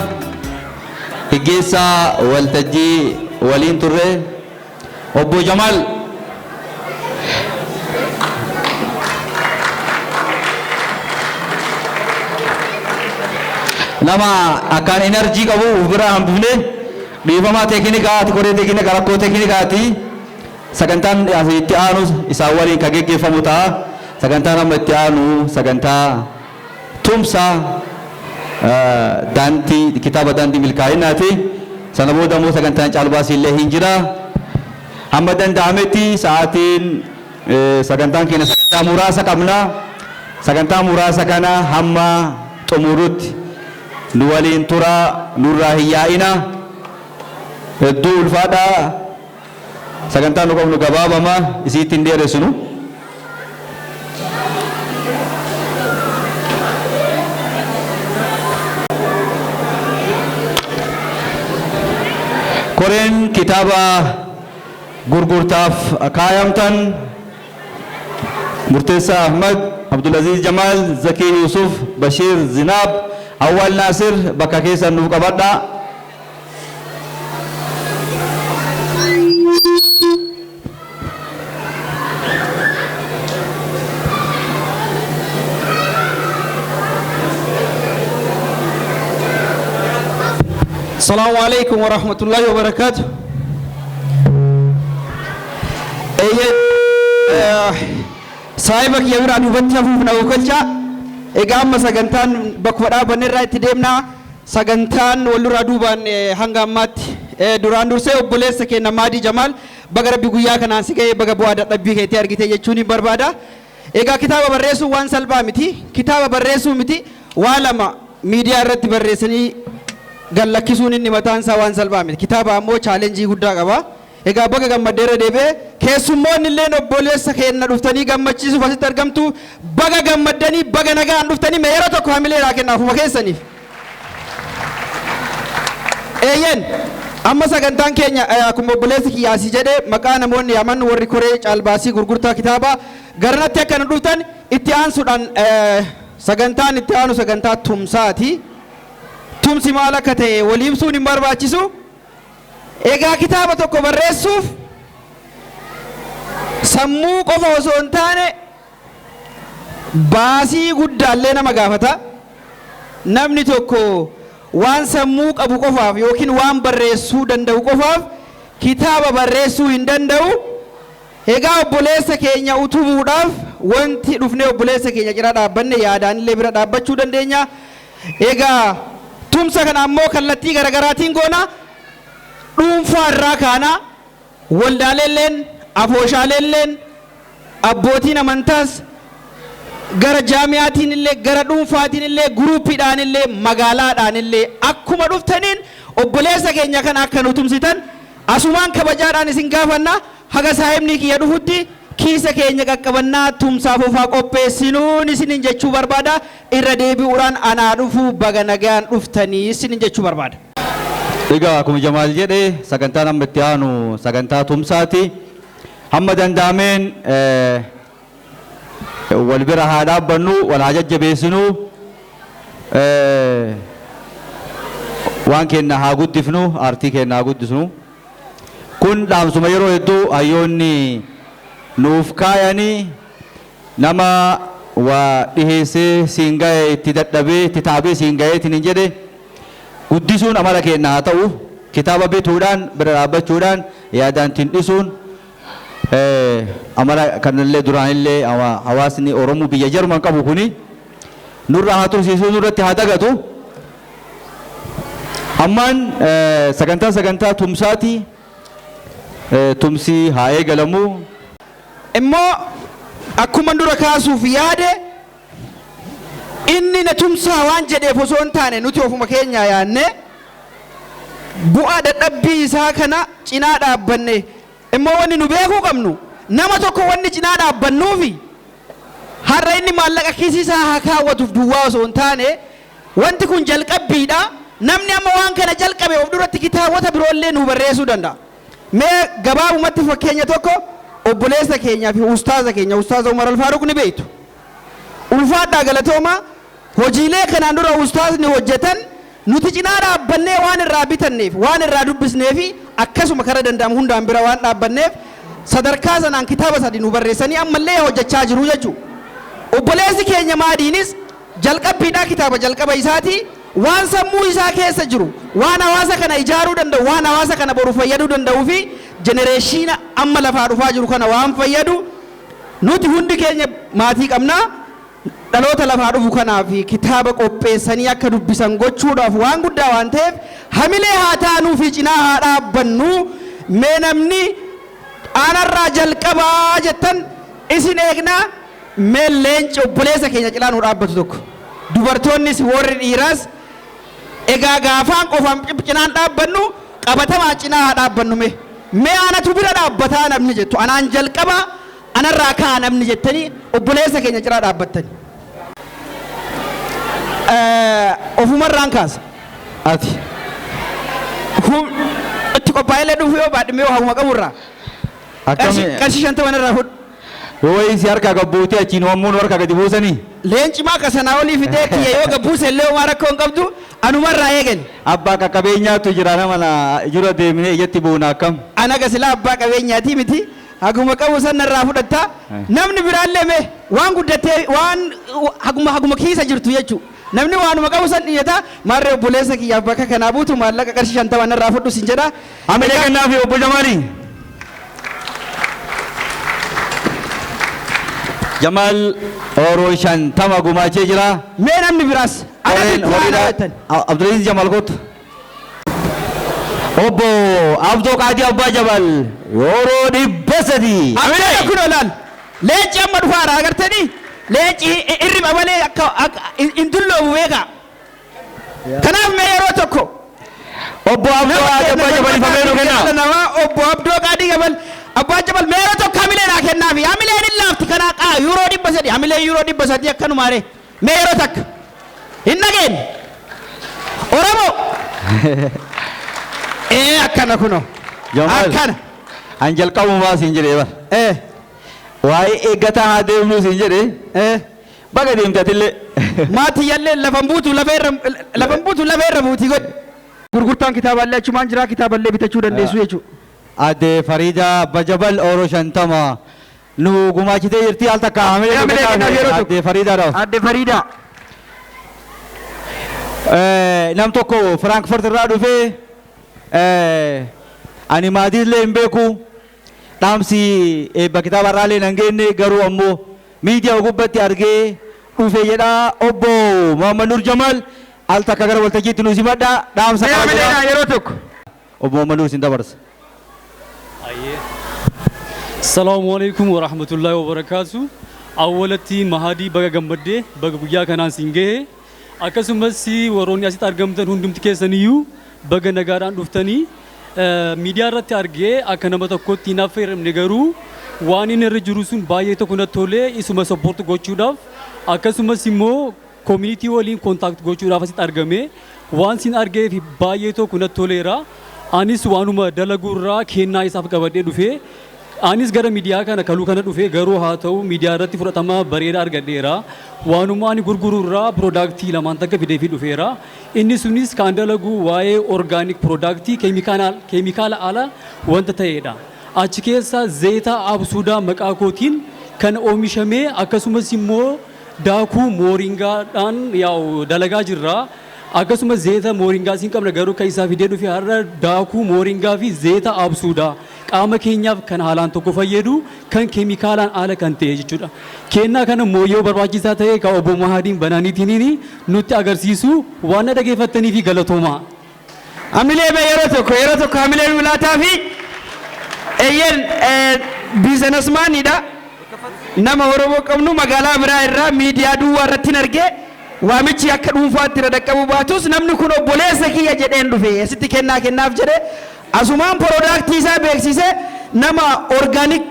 Higgeessaa waltajjii waliin turre Obbo Jamaal. Nama akkaan enerjii qabu uf bira hambifne. Dhiifamaa teeknikaati, koree teeknikaa, rakkoo teeknikaati. Sagantaan itti aanu isaan waliin kan geggeeffamu ta'a. Sagantaan amma itti aanu sagantaa tumsa daandii kitaaba Daandii Milkaa'inaati. Sana booda immoo sagantaan caalbaasii illee hin jira. Hamma danda'ametti sa'aatiin sagantaan keenya sagantaa muraasa qabna. Sagantaa muraasa kana hamma xumurutti nu waliin tura, nurraa hin yaa'ina. Hedduu ulfaadha. Sagantaan nu qabnu gabaabama, isiitti hin dheeressinu. Koreen kitaaba gurgurtaaf kaayamtan Murteessaa Ahmad, Abdulaziz Jamaal, Zakii Yusuf, Bashiir Zinaab, Awwal Naasir bakka keessan nuuf qabadhaa. Assalamu alaikum wa rahmatullahi wa barakatuh. Eeyyee, saahiba kiyya biraa duubatti hafuuf na okolcha. Egaa amma sagantaan bakkuma dhaabbanne irraa itti deemna. Sagantaan walirraa duubaan hanga ammaatti duraan dursee obboleessa keenya Maadii Jamaal, baga Rabbi guyyaa kanaan si ga'ee, baga bu'aa dadhabbii keetii argite jechuun hin barbaada. Egaa kitaaba barreessuun waan salphaa miti. Kitaaba barreessuu miti, waa lama miidiyaa irratti barreessanii gallakkisuun inni mataan isaa waan salphaa miti. Kitaaba ammoo challenge guddaa qaba. Egaa baga gammaddeerra deebi'ee, keessummoonni illeen obboleessa keenya dhuftanii gammachiisuuf asitti argamtu, baga gammaddanii, baga nagaan dhuftanii. Mee yeroo tokko hamileedhaa kenna ofuma keessaniif. Eeyyen, amma sagantaan keenya akkuma obboleessi kiyyaasii jedhee, maqaa namoonni yaaman warri koree caalbaasii gurgurtaa kitaabaa garanatti akka nu dhuftan. Itti aansuudhaan sagantaan itti aanu sagantaa tumsaati. Tumsi maal akka ta'e walii ibsuun hin barbaachisu. Egaa kitaaba tokko barreessuuf sammuu qofa osoo hin taane baasii guddaallee nama gaafata. Namni tokko waan sammuu qabu qofaaf yookiin waan barreessuu danda'u qofaaf kitaaba barreessuu hin danda'u. Egaa obboleessa keenya utubuudhaaf wanti dhufnee obboleessa keenya cina dhaabbanne, yaadaanillee bira dhaabbachuu dandeenya. Egaa tumsa kana ammoo kallattii garaagaraatiin goona. Dhuunfaa irraa kaana, waldaaleelleen, afooshaaleelleen, abbootiin amantaas, gara jaamiyaatiin illee, gara dhuunfaatiin illee, guruupiidhaan illee, magaalaadhaan illee akkuma dhuftaniin obboleessa keenya kana akka nu tumsitan asumaan kabajaadhaan isin gaafanna. Haga saahibni kiyya dhufutti kiisa keenya qaqqabannaa tumsaaf ofaa qopheessinuun isinin jechuu barbaada. Irra deebi'uudhaan anaa dhufuu, baga nagaan dhuftanii isinin jechuu barbaada. Egaa akkuma Jamaal jedhe, sagantaan amma itti aanu sagantaa tumsaati. Hamma danda'ameen wal bira haa dhaabbannu, wal haa jajjabeessinu, waan keenya haa guddifnu, aartii keenya haa guddisnu. Kun dhaamsuma yeroo hedduu hayyoonni nuuf kaayanii, nama waa dhiheessee siin ga'e, itti dadhabee itti taabee siin ga'eetiin hin jedhe guddisuun amala keenya haa ta'u. Kitaaba bituudhaan, bira dhaabbachuudhaan, yaadaan ittiin dhisuun amala kanallee duraanillee hawaasni Oromoo biyya Jarman qabu kuni nurra haa tursiisuu, nurratti haa dagatu. Ammaan sagantaa tumsaati. Tumsi haa eegalamu. Immoo akkuma dura kaasuuf yaade, inni na tumsaa waan jedheef osoo hin taane, nuti ofuma keenya yaanne bu'aa dadhabbii isaa kana cinaa dhaabbanne. Immoo wanni nu beekuu qabnu, nama tokko wanni cinaa dhaabbannuufi har'a inni maallaqa kiisii isaa haa kaawwatuuf duwwaa osoo hin taane, wanti kun jalqabbiidha. Namni amma waan kana jalqabe of duratti kitaabota biroollee nu barreessuu danda'a. Mee gabaabumatti fakkeenya tokko, obboleessa keenyaa fi ustaaza keenya, Ustaaza Umar Alfaaruq ni beektu. Ulfaadhaa, galatooma. Hojiilee kanaan dura ustaazni hojjetan nuti cinaa dhaabbannee waan irraa bitanneef, waan irraa dubbisneef, akkasuma kara danda'amu hundaan bira waan dhaabbanneef, sadarkaa sanaan kitaaba sadi nu barreessanii ammallee hojjechaa jiru jechuudha. Obboleessi keenya Maadiinis jalqabbiidhaa kitaaba jalqaba isaati. Waan sammuu isaa keessa jiru, waan hawaasa kana ijaaruu danda'u, waan hawaasa kana boru fayyaduu danda'uu fi generation amma lafaa dhufaa jiru kana waan fayyadu, nuti hundi keenya maatii qabnaa, dhaloota lafaa dhufu kanaaf kitaaba qopheessanii akka dubbisan gochuudhaaf waan guddaa waan ta'eef, hamilee haa taanuu fi cinaa haa dhaabbannu. Mee namni aanarraa jalqabaa jettan isin eegnaa. Mee leenci obboleessa keenya cinaa nu dhaabbatu tokko, dubartoonnis warri dhiiraas, egaa gaafaan qofaan cinaan dhaabbannu, qabatamaa cinaa haa dhaabbannu. Mee anatu bira dhaabbataa namni jettu, anaan jalqabaa, anarraa kaa namni jettanii obboleessa keenya cinaa dhaabbattani. Ofumarraan kaasa. Ati. Itti qophaa'ee dhufu yoo baadhimee haguma qaburraa. Qarshii 50 irraa fudhu. Yoo si harkaa gabbuutee achiin hoommuun harkaa gadi buusanii. Leenci maa kasanaa olii fidee kiyya yoo gabbuuse illee homaa rakkoo hin qabdu, anumarraa eegali. Abbaa qaqqabeenyaatu jira, nama na jura deemnee ijatti buuna akkam. Ana gasilaa abbaa qabeenyaati miti, haguma qabu san irraa fudhatta. Namni biraallee mee waan guddatee waan haguma kiisa jirtu jechuudha. Namni waanuma qabu san dhiyyata. Maarree obboleessa kiyyaaf bakka kanaa buutu maallaqa qarshii 50 irraa fudhu sin jedha. Hamilee kennaafi obbo Jamaalii. Jamaal Ooroo 50 gumaachee jira. Mee namni biraas anatu itti aanaa jettan. Abdulaziz Jamal kootu. Obbo Abdoo Qaadii Abbaa Jabal yeroo 300. Akkana kun olaal. Leenci amma dhufaara agartanii? Leenci irriba malee akka hin dulloomu beekaa. Kanaaf mee yeroo tokko. Obbo Abdoo Qaadii Abbaa Jabal ifamee nu kenna. Namaa obbo Abdoo Qaadii Jabal Abbaa Jabal, mee yeroo tokko hamilee naa kennaafi. Hamileen hin laafti kanaa qaa yuuroo 300, hamilee yuuroo 300 akkanumaare. Mee yeroo takka hin dhageenye. Oromoo. Ee, akkana kunoo. Jamal. Akkana. An jalqabumaa siin jedhee bara. Waa'ee eeggataa haa deemnuu siin jedhee. Baga deemte atillee. Maatii yallee lafan buutu, lafa irra lafan buutu, lafa irra buutii godhi. Gurgurtaan kitaaballee achumaan jira, kitaaballee bitachuu dandeessu jechuudha. Adde Fariida Abbaa Jabal Ooroo 50 nu gumaachitee jirti, al takka hamilee Hamilee kennaaf yeroo tokko. Adde Fariidaadhaaf. Adde Fariidaa. Nam tokko Frankfurt irraa dhufee, ani maatiillee hin beeku, dhaamsi eebba kitaaba irraallee nan geenne, garuu ammoo miidiyaa gubbatti argee dhufe jedha. Obbo Muhammad Nur Jamal al takka gara waltajjiitti nu simadha, dhaamsa Mee qaba hamilee jedha. yeroo tokko. Obbo Muhammad Nur isin dabarsa. Salaamu alaikum wa rahmatullahi wa barakaatu. Awwalatti Mahadii, baga gammaddee, baga guyyaa kanaan siin gahe. Akkasumas warroonni asitti argamtan hundumti keessaniyyuu baga nagaadhaan dhuftanii. Miidiyaa irratti argee akka nama tokkotti hin affeeramne, garuu waan inni irra jiru sun baay'ee tokko natti tolee, isuma support gochuudhaaf, akkasumas immoo community waliin contact gochuudhaaf asitti argame. Waan sin argeef baay'ee tokko natti toleera. Anis waanuma dalaguurraa kennaa isaaf qabadhee dhufee, anis gara miidiyaa kana kaluu kana dhufee, garuu haa ta'u, miidiyaa irratti fudhatama bareedaa argadheera. Waanuma ani gurguruurraa product lamaan takka fideefii dhufeera. Inni sunis kan dalagu waa'ee organic product, keemikaala ala wanta ta'edha. Achi keessa zeeta absuudaa maqaa kootiin kan oomishamee, akkasumas immoo daakuu mooringaadhaan yaa'u dalagaa jirra. Akkasumas zeeta mooringaa siin qabna, garuu kan isaa fidee dhufe har'a daakuu mooringaa fi zeeta absuudaa qaama keenyaaf kan haalaan tokko fayyadu, kan keemikaalaan ala kan ta'e jechuudha. Kennaa kana immoo yoo barbaachisaa ta'e kan obbo Mahadiin banaaniitiin nutti agarsiisu. Waan na dhageeffattanii fi galatoomaa. Hamilee mee yeroo tokko, yeroo tokko hamilee nu laataa fi eeyyen businessman iidha. Nama Oromoo qabnu magaalaa biraa irraa miidiyaa duwwaa irratti hin argee, waamichi akka dhuunfaatti irra dhaqqabuu baatus, namni kun obboleessa kiyya jedheen dhufe, asitti kennaa kennaaf jedhe. Asumaan product isaa beeksise. Nama organic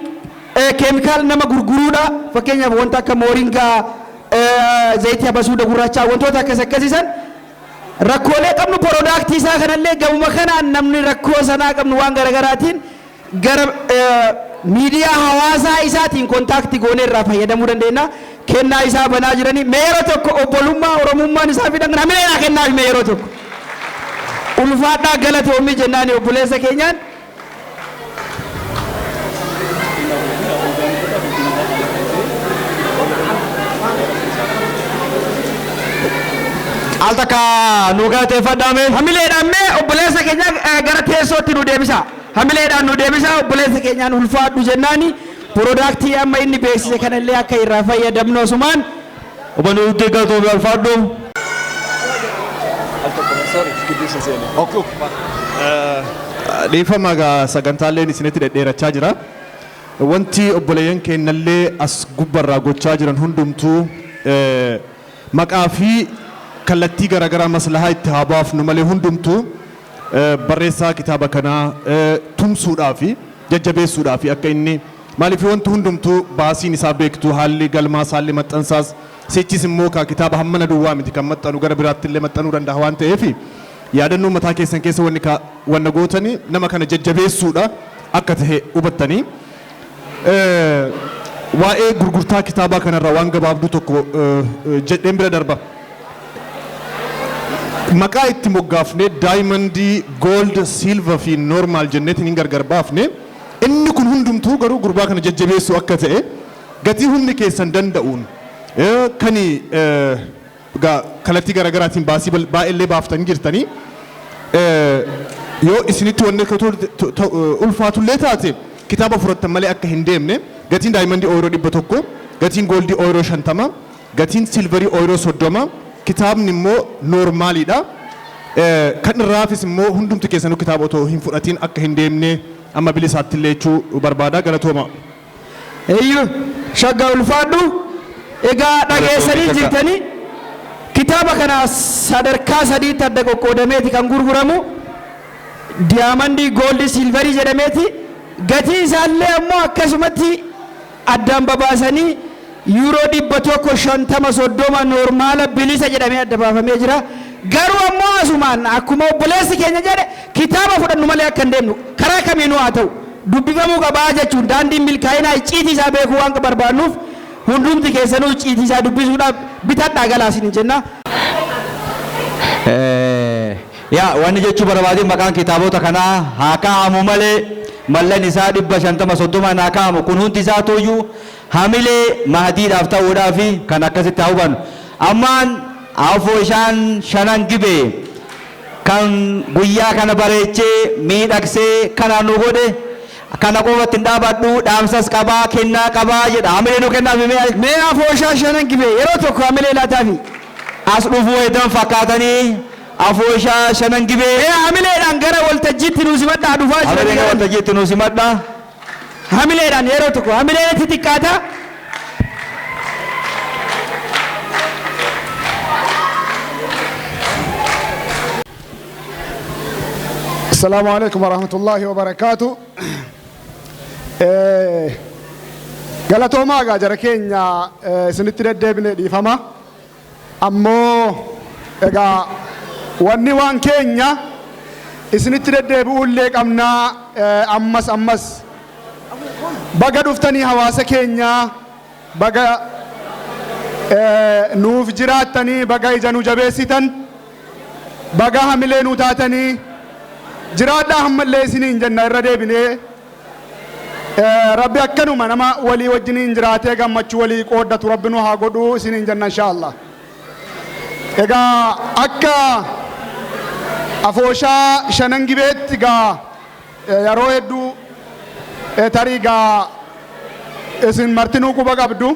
chemical nama gurguruudha. Fakkeenyaaf wanta akka mooringaa, zayitii abasuuda gurraachaa, wantoota akkas akkasiisan rakkoolee qabnu, product isaa kanallee gamuma kanaan namni rakkoo sanaa qabnu waan garaagaraatiin gara miidiyaa hawaasaa isaatiin contact goonee irraa fayyadamuu dandeenya. Kennaa isaa banaa jiranii. Mee yeroo tokko obbolummaa Oromummaan isaa fidan kana hamileedhaa kennaaf mee yeroo tokko. Ulfaadhaa galatoomii jennaani obboleessa keenyaan. Al takka nu galateeffadhaa mee. Hamileedhaan mee obboleessa keenya gara teessootti nu deebisa. Hamileedhaan nu deebisa obboleessa keenyaan ulfaadhu jennaani. Productii amma inni beeksise kanallee akka irraa fayyadamnu osumaan. Obbo Nuuddee galatoomii ulfaadhu. Dhiifama egaa sagantaaleen isinitti dhedheerachaa jira. Wanti obboleeyyan keenyallee as gubbarraa gochaa jiran hundumtuu maqaa fi kallattii garaagaraa maslahaa itti haa baafnu malee hundumtuu barreessaa kitaaba kanaa tumsuudhaa fi jajjabeessuudhaa fi akka inni maaliif wanti hundumtuu baasiin isaa beektu haalli galmaas haalli maxxansaas sichis immoo kaa kitaaba hammana duwwaa miti kan maxxanu gara biraatti illee maxxanuu danda'a waan ta'eef yaadannoo mataa keessan keessa wanni ka wanna gootanii nama kana jajjabeessuudha akka tahe hubattanii. Waa'ee gurgurtaa kitaabaa kanarraa waan gabaabduu tokko jedheen bira darba. Maqaa itti moggaafne diamondii, gold, silver fi normal jenneetiin hin gargar baafne inni kun hundumtuu garuu gurbaa kana jajjabeessuu akka ta'e gatii humni keessan danda'uun kan kallattii garaagaraatiin baasii baay'eellee baaftanii jirtanii yoo isinitti wanni ulfaatullee taate kitaaba fudhattan malee akka hin deemne gatiin diamondii ooyiroo 100 gatiin goldii ooyiroo 50 gatiin silverii ooyiroo 30 kitaabni immoo normaliidha. Kan irraafis immoo hundumti keessanuu kitaaba otoo hin fudhatiin akka hin deemne amma bilisaatti illee jechuu barbaada galatooma. Eeyyuu shagga ulfaadhu egaa dhageessanii jirtanii kitaaba kana sadarkaa sadiitti adda qoqqoodameeti kan gurguramu diamondii goldii silverii jedhameeti gatii isaallee ammoo akkasumatti addaan babaasanii yuuroo 150 30 normala bilisa jedhamee adda baafamee jira. Garuu ammoo asumaan akkuma obboleessi keenya jedhe kitaaba fudhannu malee akka hin deemnu karaa kamiinuu haa ta'u dubbifamuu qabaa jechuun daandiin milkaa'inaa icciitii isaa beekuu waan barbaannuuf hundumti keessanuu icciitii isaa dubbisuudhaaf bitadhaa galaa isin jenna. Yaa wanni jechuu barbaade maqaan kitaabota kanaa haa kaa'amu malee mallan isaa 150 30 haa kaa'amu kun hundi isaa tooyyuu hamilee mahdiidhaaf ta'uudhaaf kan akkasitti haa hubannu. Ammaan afooshaan shanan gibee kan guyyaa kana bareechee miidhagsee kana nu godhe kana qofatti hin dhaabadhu dhaamsas qabaa kennaa qabaa jedha hamilee nu kennaa mee afooshaa shanan gibee yeroo tokko hamilee laataafi. As dhufuu hedan fakkaatanii afooshaa shanan gibee. Mee hamileedhaan gara waltajjiitti nu simadhaa dhufaa jiran. Hamilee gara waltajjiitti nu simadhaa. Hamileedhaan yeroo tokko hamileetti xiqqaata. Assalamu alaikum warahmatullahi wabarakatuh. Galatoomaa egaa jara keenya isinitti deddeebine dhiifama. Ammoo egaa wanni waan keenya isinitti deddeebi'uullee qabnaa ammas ammas. Baga dhuftanii hawaasa keenya baga nuuf jiraattanii baga ija nu jabeessitan baga hamilee nu taatanii jiraadhaa hammallee isiniin jenna irra deebinee Rabbi akkanuma nama walii wajjiniin jiraatee gammachuu walii qooddatu Rabbi nu haa godhuu isiniin jenna inshaallah. Egaa akka afooshaa shanan gibeetti egaa yeroo hedduu tarii egaa isin martinuu quba qabdu.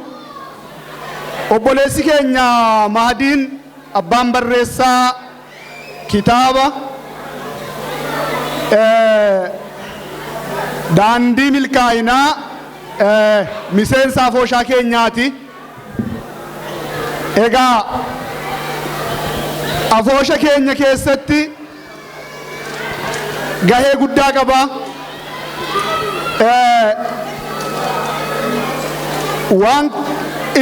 Obboleessi keenya Mahdiin abbaan barreessaa kitaaba daandii milkaa'inaa miseensa afooshaa keenyaati. Egaa afoosha keenya keessatti gahee guddaa qaba. Waan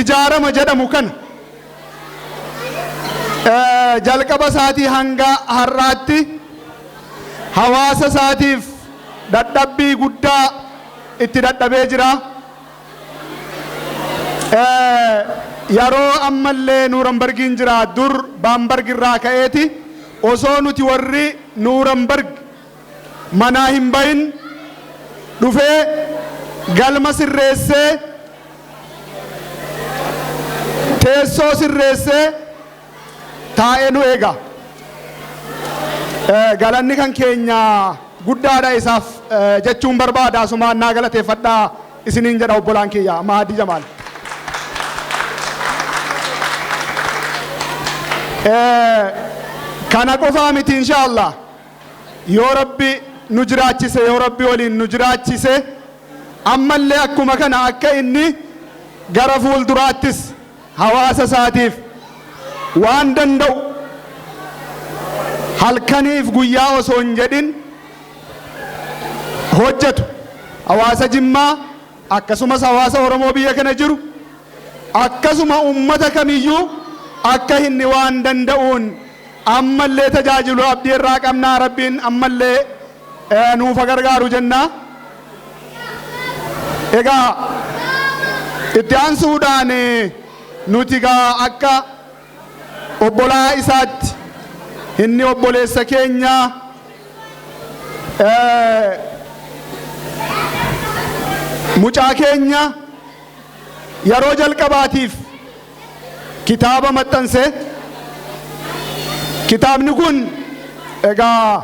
ijaarama jedhamu kana jalqaba isaatii hanga har'aatti hawaasa isaatiif dadhabbii guddaa itti dadhabee jira. Yeroo ammallee Nuurambargiin jira, dur Baambarg irraa ka'eeti osoo nuti warri Nuurambarg manaa hin bahin dhufee galma sirreessee, teessoo sirreessee taa'ee nu eega. Galanni kan keenya guddaadha isaaf jechuun barbaada. Asumaan naa galateeffadhaa isiniin jedha obbolaan kiyya Mahadii Jamaal. Kana qofaa miti, inshaallah yoo Rabbi nu jiraachise, yoo Rabbi waliin nu jiraachise, ammallee akkuma kana akka inni gara fuulduraattis hawaasa isaatiif waan danda'u halkaniif guyyaa osoo hin jedhin hojjetu, hawaasa Jimmaa akkasumas hawaasa Oromoo biyya kana jiru akkasuma ummata kamiyyuu akka inni waan danda'uun ammallee tajaajilu abdii irraa qabnaa. Rabbiin ammallee nuufa gargaaru jennaa. Egaa itti aansuudhaan nuti gaa akka obbolaa isaatti, inni obboleessa keenya, mucaa keenya yeroo jalqabaatiif kitaaba maxxanse. Kitaabni kun egaa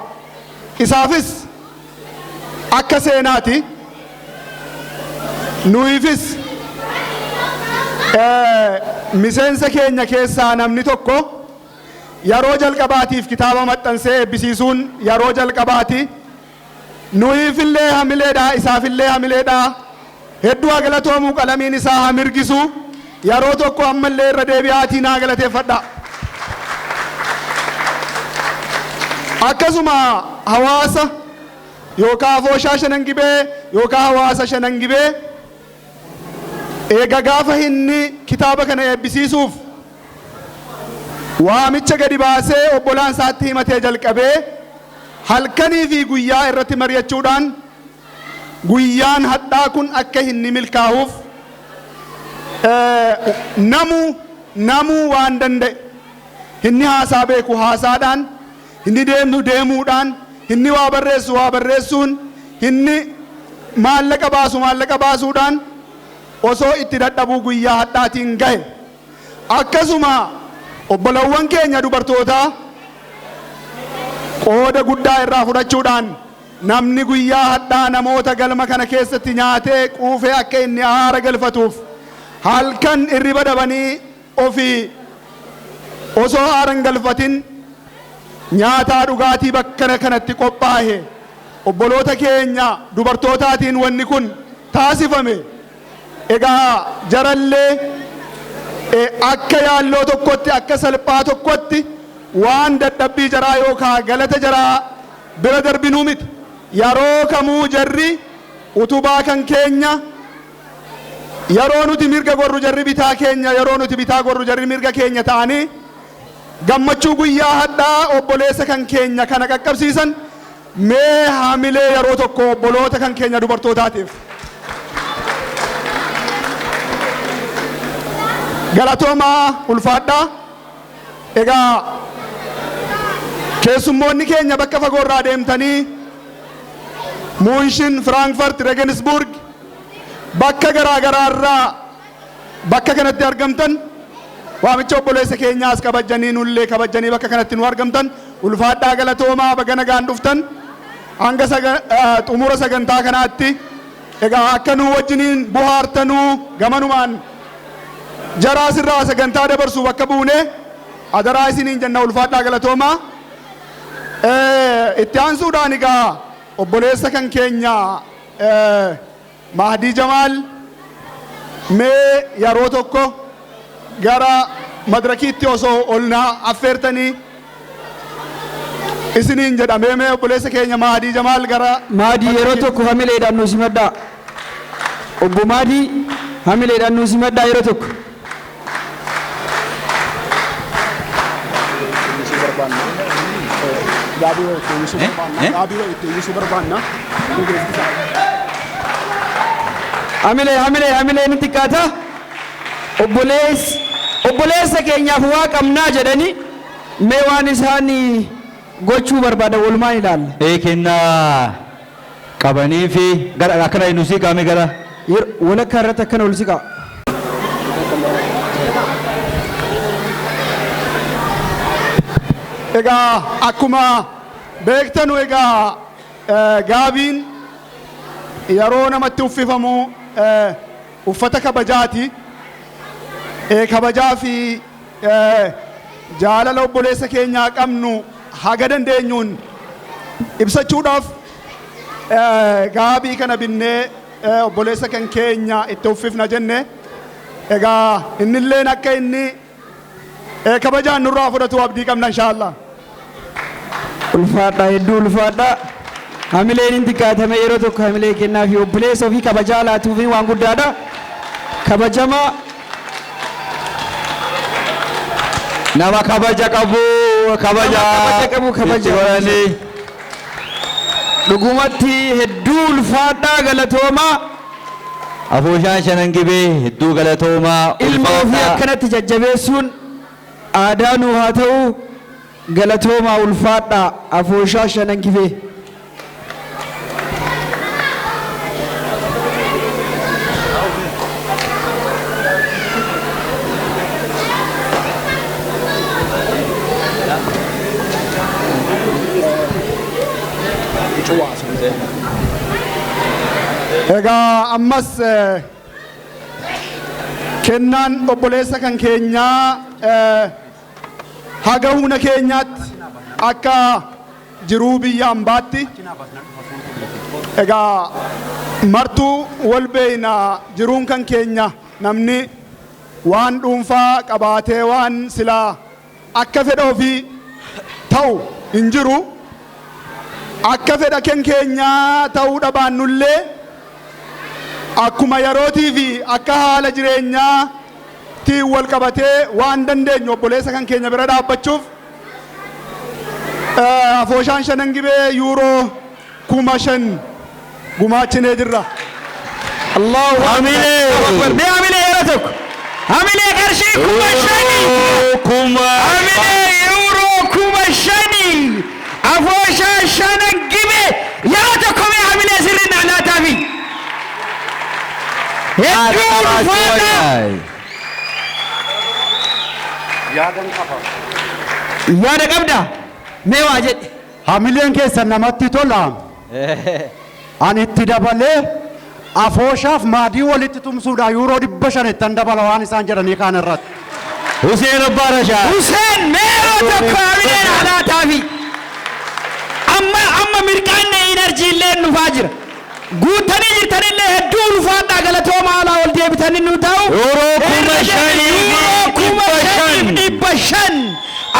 isaafis akka seenaati, nuyiifis. Miseensa keenya keessaa namni tokko yeroo jalqabaatiif kitaaba maxxansee eebbisiisuun yeroo jalqabaati. Nuyiifillee hamileedha, isaafillee hamileedha. Hedduu haa galatoomuu, qalamiin isaa haa mirgisu. Yeroo tokko ammallee irra deebi'aatii naa galateeffadha. Akkasuma hawaasa yookaan afooshaa Shanan Gibee yookaan hawaasa Shanan Gibee, eega gaafa inni kitaaba kana eebbisiisuuf waamicha gadi baasee obbolaan isaatti himatee jalqabee halkanii fi guyyaa irratti mari'achuudhaan guyyaan hadhaa kun akka inni milkaa'uuf namuu waan danda'e, inni haasaa beeku haasaadhaan, inni deemnu deemuudhaan, inni waa barreessu waa barreessuun, inni maallaqa baasu maallaqa baasuudhaan osoo itti dadhabuu guyyaa hadhaatiin gahe. Akkasuma obbolawwan keenya dubartootaa qooda guddaa irraa fudhachuudhaan namni guyyaa hadhaa namoota galma kana keessatti nyaatee quufee akka inni aara galfatuuf halkan irriba dhabanii ofii osoo aara hin galfatin nyaataa dhugaatii bakka kanatti qophaa'e, obboloota keenya dubartootaatiin wanni kun taasifame. Egaa jarallee akka yaalloo tokkotti, akka salphaa tokkotti waan dadhabbii jaraa yookaan galata jaraa bira darbinuu miti. Yeroo kamuu jarri utubaa kan keenya. Yeroo nuti mirga gorru jarri bitaa keenya, yeroo nuti bitaa gorru jarri mirga keenya ta'anii gammachuu guyyaa hadhaa obboleessa kan keenya kana qaqqabsiisan. Mee haamilee yeroo tokko obboloota kan keenya dubartootaatiif. Galatoomaa, ulfaadhaa. Egaa keessummoonni keenya bakka fagoorraa deemtanii Muunshin, Firaanfurt, Regensburg, bakka garaa garaarraa bakka kanatti argamtan, waamicha obboleessa keenyaas kabajanii, nullee kabajanii bakka kanatti nu argamtan, ulfaadhaa, galatoomaa, baga nagaan dhuftan. Hanga xumura sagantaa kanaatti egaa akka nu wajjiniin bohaartanuu gamanumaan jaraa sirraa sagantaa dabarsu bakka buune adaraa isiniin jenna. Ulfaadhaa, galatoomaa. Itti aansuudhaan egaa obboleessa kan keenya Mahdii Jamaal mee yeroo tokko gara madrakiitti osoo ol naa affeertanii isiniin jedhamee. Mee obboleessa keenya Mahdii Jamaal gara Maadii, yeroo tokko hamileedhaan nu simadhaa. Obbo Maadii, hamileedhaan nu simadhaa yeroo tokko. Gaabii wayii itti uwwisuu barbaanna. Gaabii wayii itti uwwisuu barbaanna. Hamilee, hamilee, hamilee ni xiqqaata. Obboleessi Obboleessa keenyaaf waa qabnaa jedhanii mee waan isaan gochuu barbaadan walumaan ilaalla. Ee kennaa qabanii fi gara akkana nu siqaame gara. Walakkaa irratti akkana ol siqaa. Egaa akkuma beektanu egaa gaabiin yeroo namatti uffifamu uffata kabajaati. Kabajaa fi jaalala obboleessa keenyaa qabnu haga dandeenyuun ibsachuudhaaf gaabii kana binnee obboleessa kan keenya itti uffifna jenne. Egaa innilleen akka inni kabajaan nurraa fudhatu abdii qabna inshaallah. Ulfaadhaa, hedduu ulfaadhaa. Hamileen hin xiqqaatame yeroo tokko hamilee kennaa fi obboleessa ofii kabajaa laatuufi waan guddaadha. Kabajamaa. Nama kabaja qabu kabaja. Nama kabaja qabu kabaja. Itti godhanii. Dhugumatti hedduu ulfaadhaa, galatoomaa. Afooshaan Shanan Gibee hedduu galatoomaa. Ilma ofii ulfaadhaa. Akkanatti jajjabeessuun aadaa nuu haa ta'u. Galatoomaa, ulfaadhaa, Afooshaa Shanan Gibee. Egaa ammas kennaan obboleessa kan keenyaa haga humna keenyaatti akka jiruu biyya ambaatti egaa martuu wal beeyna jiruun kan keenya namni waan dhuunfaa qabaatee waan silaa akka fedha ofii ta'u hin jiru. Akka fedha kan keenyaa ta'uu dhabaannullee akkuma yerootii fi akka haala jireenyaatiin wal qabatee waan dandeenyu obboleessa kan keenya bira dhaabbachuuf Afooshaan Shanan Gibee yuuroo 5,000 gumaachinee jirra. Allahu Akbar. Mee hamilee yeroo tokko. Hamilee qarshii 5,000. Kuma. Hamilee yuuroo 5,000. Afooshaa Shanan Gibee yeroo tokko mee hamilee sirri naalaataafi. Hedduu ulfaadhaa. Yaadan qaba. Yaada qabda? Mee waa jedhe. Hamileen keessan namatti tola. Ani itti dabalee afooshaaf maadii walitti tumsuudha yuuroo 500 ittan dabala waan isaan jedhanii kaan irratti. Huseen Abbaa Rashaa. Huseen mee yeroo tokko hamilee naalaataafi. Amma amma mirqaanne energy illee dhufaa jira. Guuttanii jirtanillee hedduu ulfaadhaa, galatooma, alaa ol deebitanii nu ta'u. Yuuroo 5,500. Yuuroo 5,500.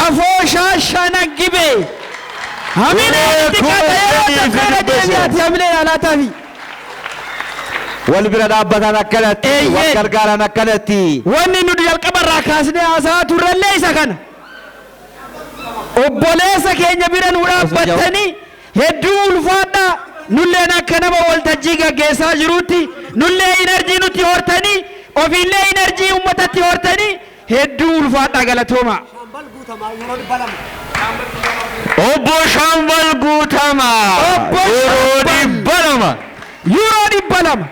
Afooshaa Shanan Gibee. Hamilee itti qaata yeroo tokko irra deebi'aati hamilee naalaataafi. Wal bira dhaabbatan akkanatti, wal gargaaran akkanatti. Wanni nuti jalqaba irraa kaasnee haasa'aa turrellee isa kana. Obboleessa keenya bira nu dhaabbattanii hedduu ulfaadhaa. Nulleen akka nama waltajjii gaggeessaa jiruutti nullee energy nutti hortanii ofiillee energy uummatatti hortanii hedduu ulfaadhaa, galatooma. Obbo Shaambal Guutamaa. Obbo Yuuroo Shaambal. 200. Yuuroo 200.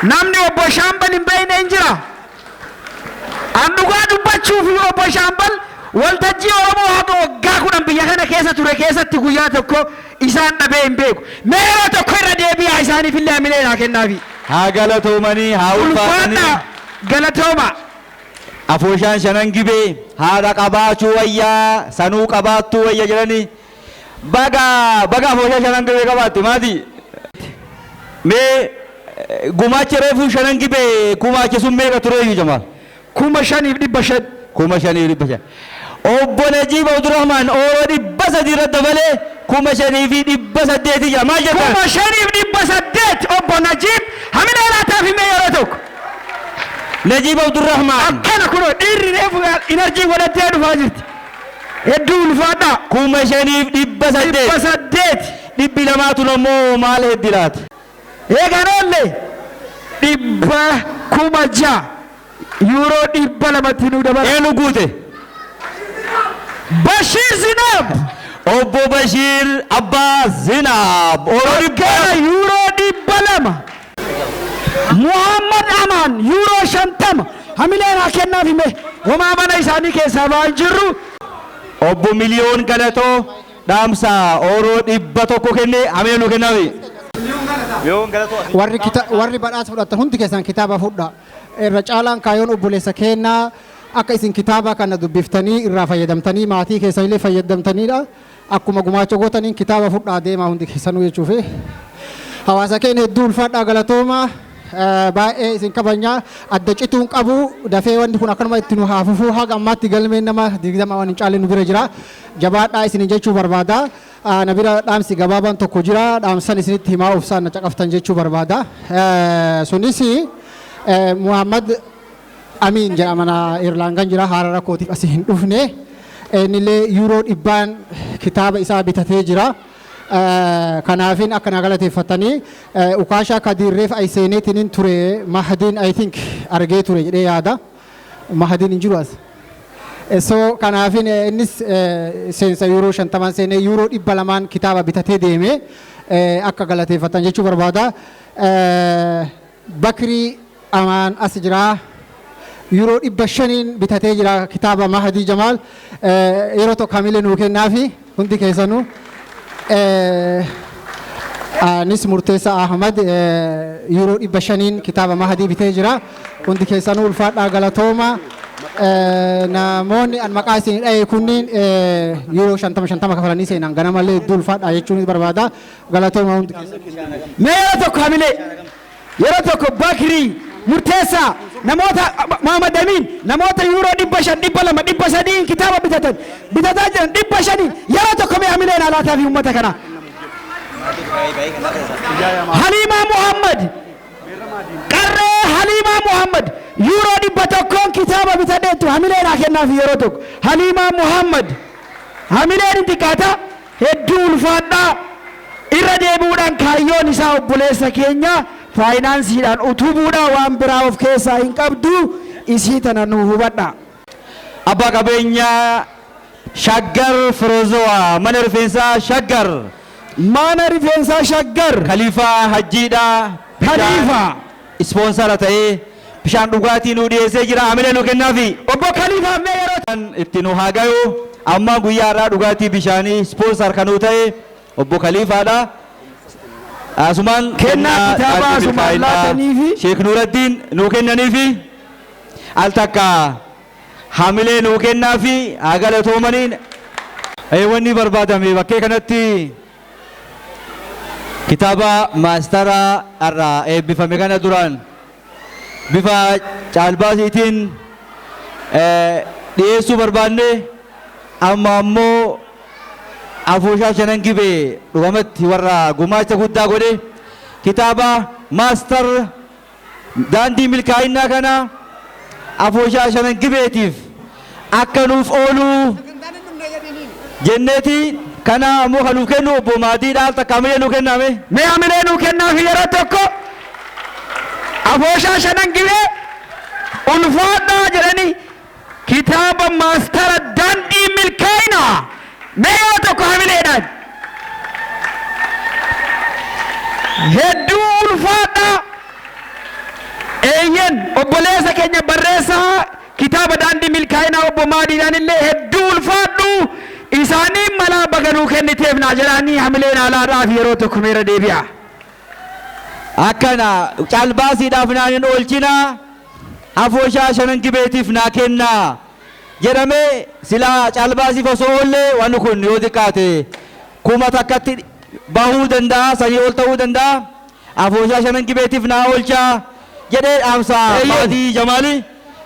Namni obbo Shaambal hin beekne hin jira. An dhugaa dubbachuuf obbo Shaambal waltajjii Oromoo haga waggaa 10 biyya kana keessa ture keessatti guyyaa tokko isaan dhabee hin beeku. Mee yeroo tokko irra deebi'aa isaaniif illee hamilee naa kennaafi. Haa galatoomanii, haa ulfaatanii. Ulfaadhaa, galatooma. Afooshaan Shanan Gibee haadha qabaachuu wayyaa sanuu qabaattuu wayya jedhanii baga baga afooshaa Shanan Gibee qabaatte maati. Mee gumaacha reefuu Shanan Gibee gumaacha sun meeqa tureeyyu Jamaal? 5,500. 5,500. Obbo Najiib Abdurrahman ooroo 300 irratti dabalee 5,800 jira. Maal jettan? 5,800 obbo Najiib hamilee laataaf himee yeroo tokko. Najiib Abdurrahman. Akkana kunoo dhiirri reefu energy godhattee dhufaa jirti. Hedduu ulfaadhaa. 5,800. 800. Dhibbi lamaatu ammoo maal heddi laata? Eegaan oolle dhibba 6,000. Yuuroo 200tti nu dabala. Eenyu guute? Bashiir Zinaab. Obbo Bashiir Abbaa Zinaab. Organa yuuroo 200. Muhammad Amaan yuuroo 50. Hamilee naa kennaaf hime. Homaa mana isaanii keessaa ba'an jirru. Obbo Miliyoon Galatoo dhaamsa ooroo 100 kenne, hamilee nu kennaafi. Warri badhaasa fudhatan hundi keessan kitaaba fudhaa. Irra caalaan kaayyoon obboleessa kennaa akka isin kitaaba kana dubbiftanii irraa fayyadamtanii maatii keessanillee fayyadamtaniidha. Akkuma gumaacha gootaniin kitaaba fudhaa deemaa hundi keessanuu jechuufi. Hawaasa keenya hedduu ulfaadhaa, galatooma. Baay'ee isin kabajnaa, adda cituun qabu. Dafee wanti kun akkanuma itti nu haa fufuu. Haga ammaatti galmeen nama 20 waan hin caalle nu bira jira. Jabaadhaa isin jechuu barbaada. Na bira dhaamsi gabaabaan tokko jira. Dhaamsan isinitti himaa, obsaan na caqaftan jechuu barbaada. Sunis Muhammad Amiin jedhama, na Irlaangan jira, haala rakkootiif asii hin dhufne. Innillee yuuroo 100n kitaaba isaa bitatee jira. Kanaafin akka na galateeffatanii Ukaashaa Kadiirreef ay seeneetiniin ture. Mahdiin, I think, argee ture jedhee yaada. Mahdiin hin jiru as. So kanaafin innis seensa yuuroo 50n seenee yuuroo 200n kitaaba bitatee deeme, akka galateeffatan jechuu barbaada. Bakrii Amaan as jira. Yuuroo 500n bitatee jira kitaaba Mahadii Jamaal. Yeroo tokko hamilee nuu kennaafi hundi keessanuu. Anis Murteessaa Ahmad yuuroo 500n kitaaba Mahadii bitee jira. Hundi keessanuu ulfaadhaa, galatooma. Namoonni an maqaa isin dhahe kunniin yuuroo 50 50 kafalanii seenan ganamallee hedduu ulfaadhaa jechuun barbaada. Galatooma hundi keessanuu. Mee yeroo tokko hamilee, yeroo tokko Bakrii Murteessaa, namoota Muhammad Amiin, namoota yuuroo 500, 200, 300n kitaaba bitatan, bitataa jiran, 500n yeroo tokko mee hamileen alaataa fi uummata kana. Haliimaa Muhammad, qarree Haliimaa Muhammad yuuroo 100n kitaaba bitadheettu, hamilee naa kennaafi yeroo tokko. Haliimaa Muhammad, hamileen hin xiqqaata. Hedduu ulfaadhaa. Irra deebi'uudhaan, kaayyoon isaa obboleessa keenya faayinaansiidhaan utubuudha, waan biraa of keessaa hin qabdu, isii tana nu hubadha. Abbaa qabeenyaa Shaggar Firozowaa, mana rifeensaa Shaggar. Mana rifeensaa Shaggar. Kaliifaa Hajjiidha. Kaliifaa. Ispoonsara ta'ee bishaan dhugaatii nuu dhiyeessee jira. Hamilee nu kennaafi. Obbo Kaliifaa mee yeroo. Itti nu haa gayu. Amma guyyaa har'aa dhugaatii bishaanii sponsor kanuu ta'e obbo Kaliifaadha. Asumaan kennaa kitaabaa asumaan laataniifi. Sheek Nuuraddiin nuu kennaniifi al takka hamilee nuu kennaafi, haa galatoomaniin. Wanni barbaadame bakkee kanatti kitaaba maastaraa irraa eebbifame kana duraan bifa caalbaasiitiin dhiyeessuu barbaanne. Amma ammoo Afooshaa Shanan Gibee dhugamatti warra gumaacha guddaa godhe, kitaaba maastar daandii milkaa'innaa kana Afooshaa Shanan Gibeetiif akka nuuf oolu jenneeti. Kana ammoo kan nuuf kennu obbo Maadiidha. Al takka hamilee nuu kenname. Mee hamilee nuu kennaafi yeroo tokko. Afooshaa Shanan Gibee ulfaadhaa jedhanii kitaaba maastara daandii milkaa'inaa, mee yeroo tokko hamileedhaan. Hedduu ulfaadhaa. Eeyyen, obboleessa keenya barreessaa kitaaba daandii milkaa'inaa obbo Maadiidhaan illee hedduu ulfaadhu, isaanii malaa baga nuu kenniteef naa jedhaanii hamileen alaadhaaf yeroo tokko meera deebi'a. Akkana caalbaasiidhaaf naan hin oolchinaa, Afooshaa Shanan Gibeetiif naa kennaa jedhamee. Silaa caalbaasiif osoo oollee wanni kun yoo xiqqaate 1000tti bahuu danda'a, sanii ol ta'uu danda'a. Afooshaa Shanan Gibeetiif naa oolchaa jedhee dhaamsa. Maadii Jamaali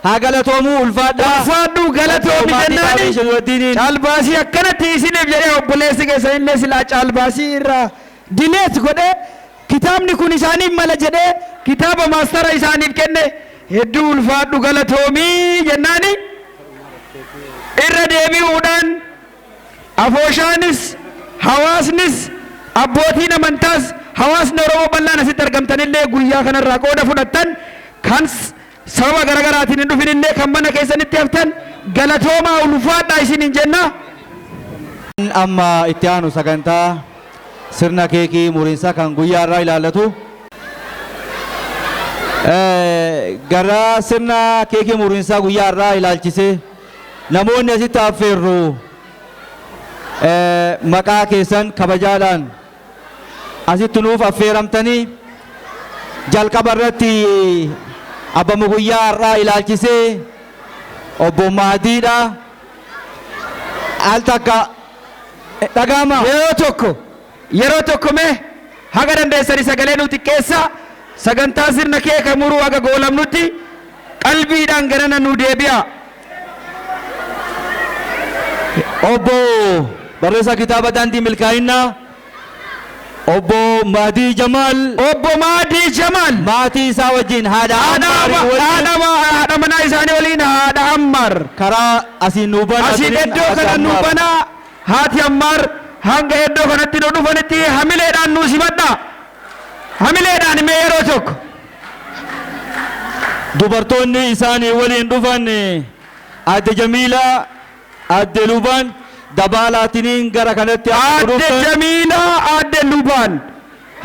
haa galatoomuu, ulfaadhaa. Ulfaadhu, galatoomi jennaani. Caalbaasii akkanatti isiniif jedhee obboleessi keessan illee silaa caalbaasii irraa dileet godhee kitaabni kun isaaniif mala jedhee kitaaba maastara isaaniif kenne, hedduu ulfaadhu, galatoomii jennaani. Irra deebi'uudhaan afooshaanis, hawaasnis, abbootiin amantaas, hawaasni Oromoo bal'aan asitti argamtanillee guyyaa kanarraa qooda fudhattan kan Sababa garaagaraatiin hin dhufinillee kan mana keessanitti haftan galatoomaa, ulfaadhaa isiniin jenna. Amma itti aanu sagantaa sirna keekii muriinsaa kan guyyaa irraa ilaallatu. Gara sirna keekii muriinsaa guyyaa irraa ilaalchisee namoonni asitti affeerru maqaa keessan kabajaadhaan asitti nuuf affeeramtanii jalqaba irratti abbamu guyyaa har'aa ilaalchisee obbo Mahdiidha. Al takka dhaga'ama. Yeroo tokko mee haga dandeessanii sagalee nu xiqqeessa. Sagantaa sirna keeka muruu haga goolamnutti qalbiidhaan garana nu deebi'a. Obbo barreessaa kitaaba Daandii Milkaa'inaa, obbo Mahdii Jamaal. Obbo Mahdii Jamaal. Maatii isaa wajjin, haadha Haadha manaa isaanii waliin, haadha Ammar. Karaa asiin nuu bana. Asiin iddoo kana nuu banaa. Haati Ammar hanga iddoo kanatti nu dhufanitti hamileedhaan nuu simadha. Hamileedhaan mee yeroo tokko. Dubartoonni isaanii waliin dhufan, Aadde Jamiilaa, Aadde Lubaan dabaalaatiniin gara kanatti. Aadde Jamiilaa, Aadde Lubaan,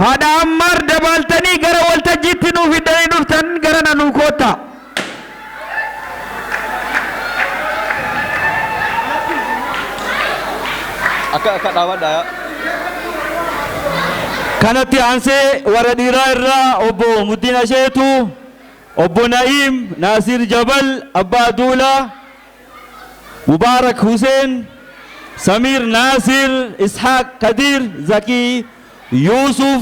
haadha Ammar dabaaltanii gara waltajjiitti nuu fiddanii dhuftan gara na nuu kootta. Akka dhaabadha. Kanatti aansee warra dhiiraa irraa obbo Muddiin Asheetu, obbo Na'iim Naasir Jabal, Abbaa Duulaa, Mubaarak Huseen, Samiir Naasir, Ishaaq Kadir, Zakii Yuusuf,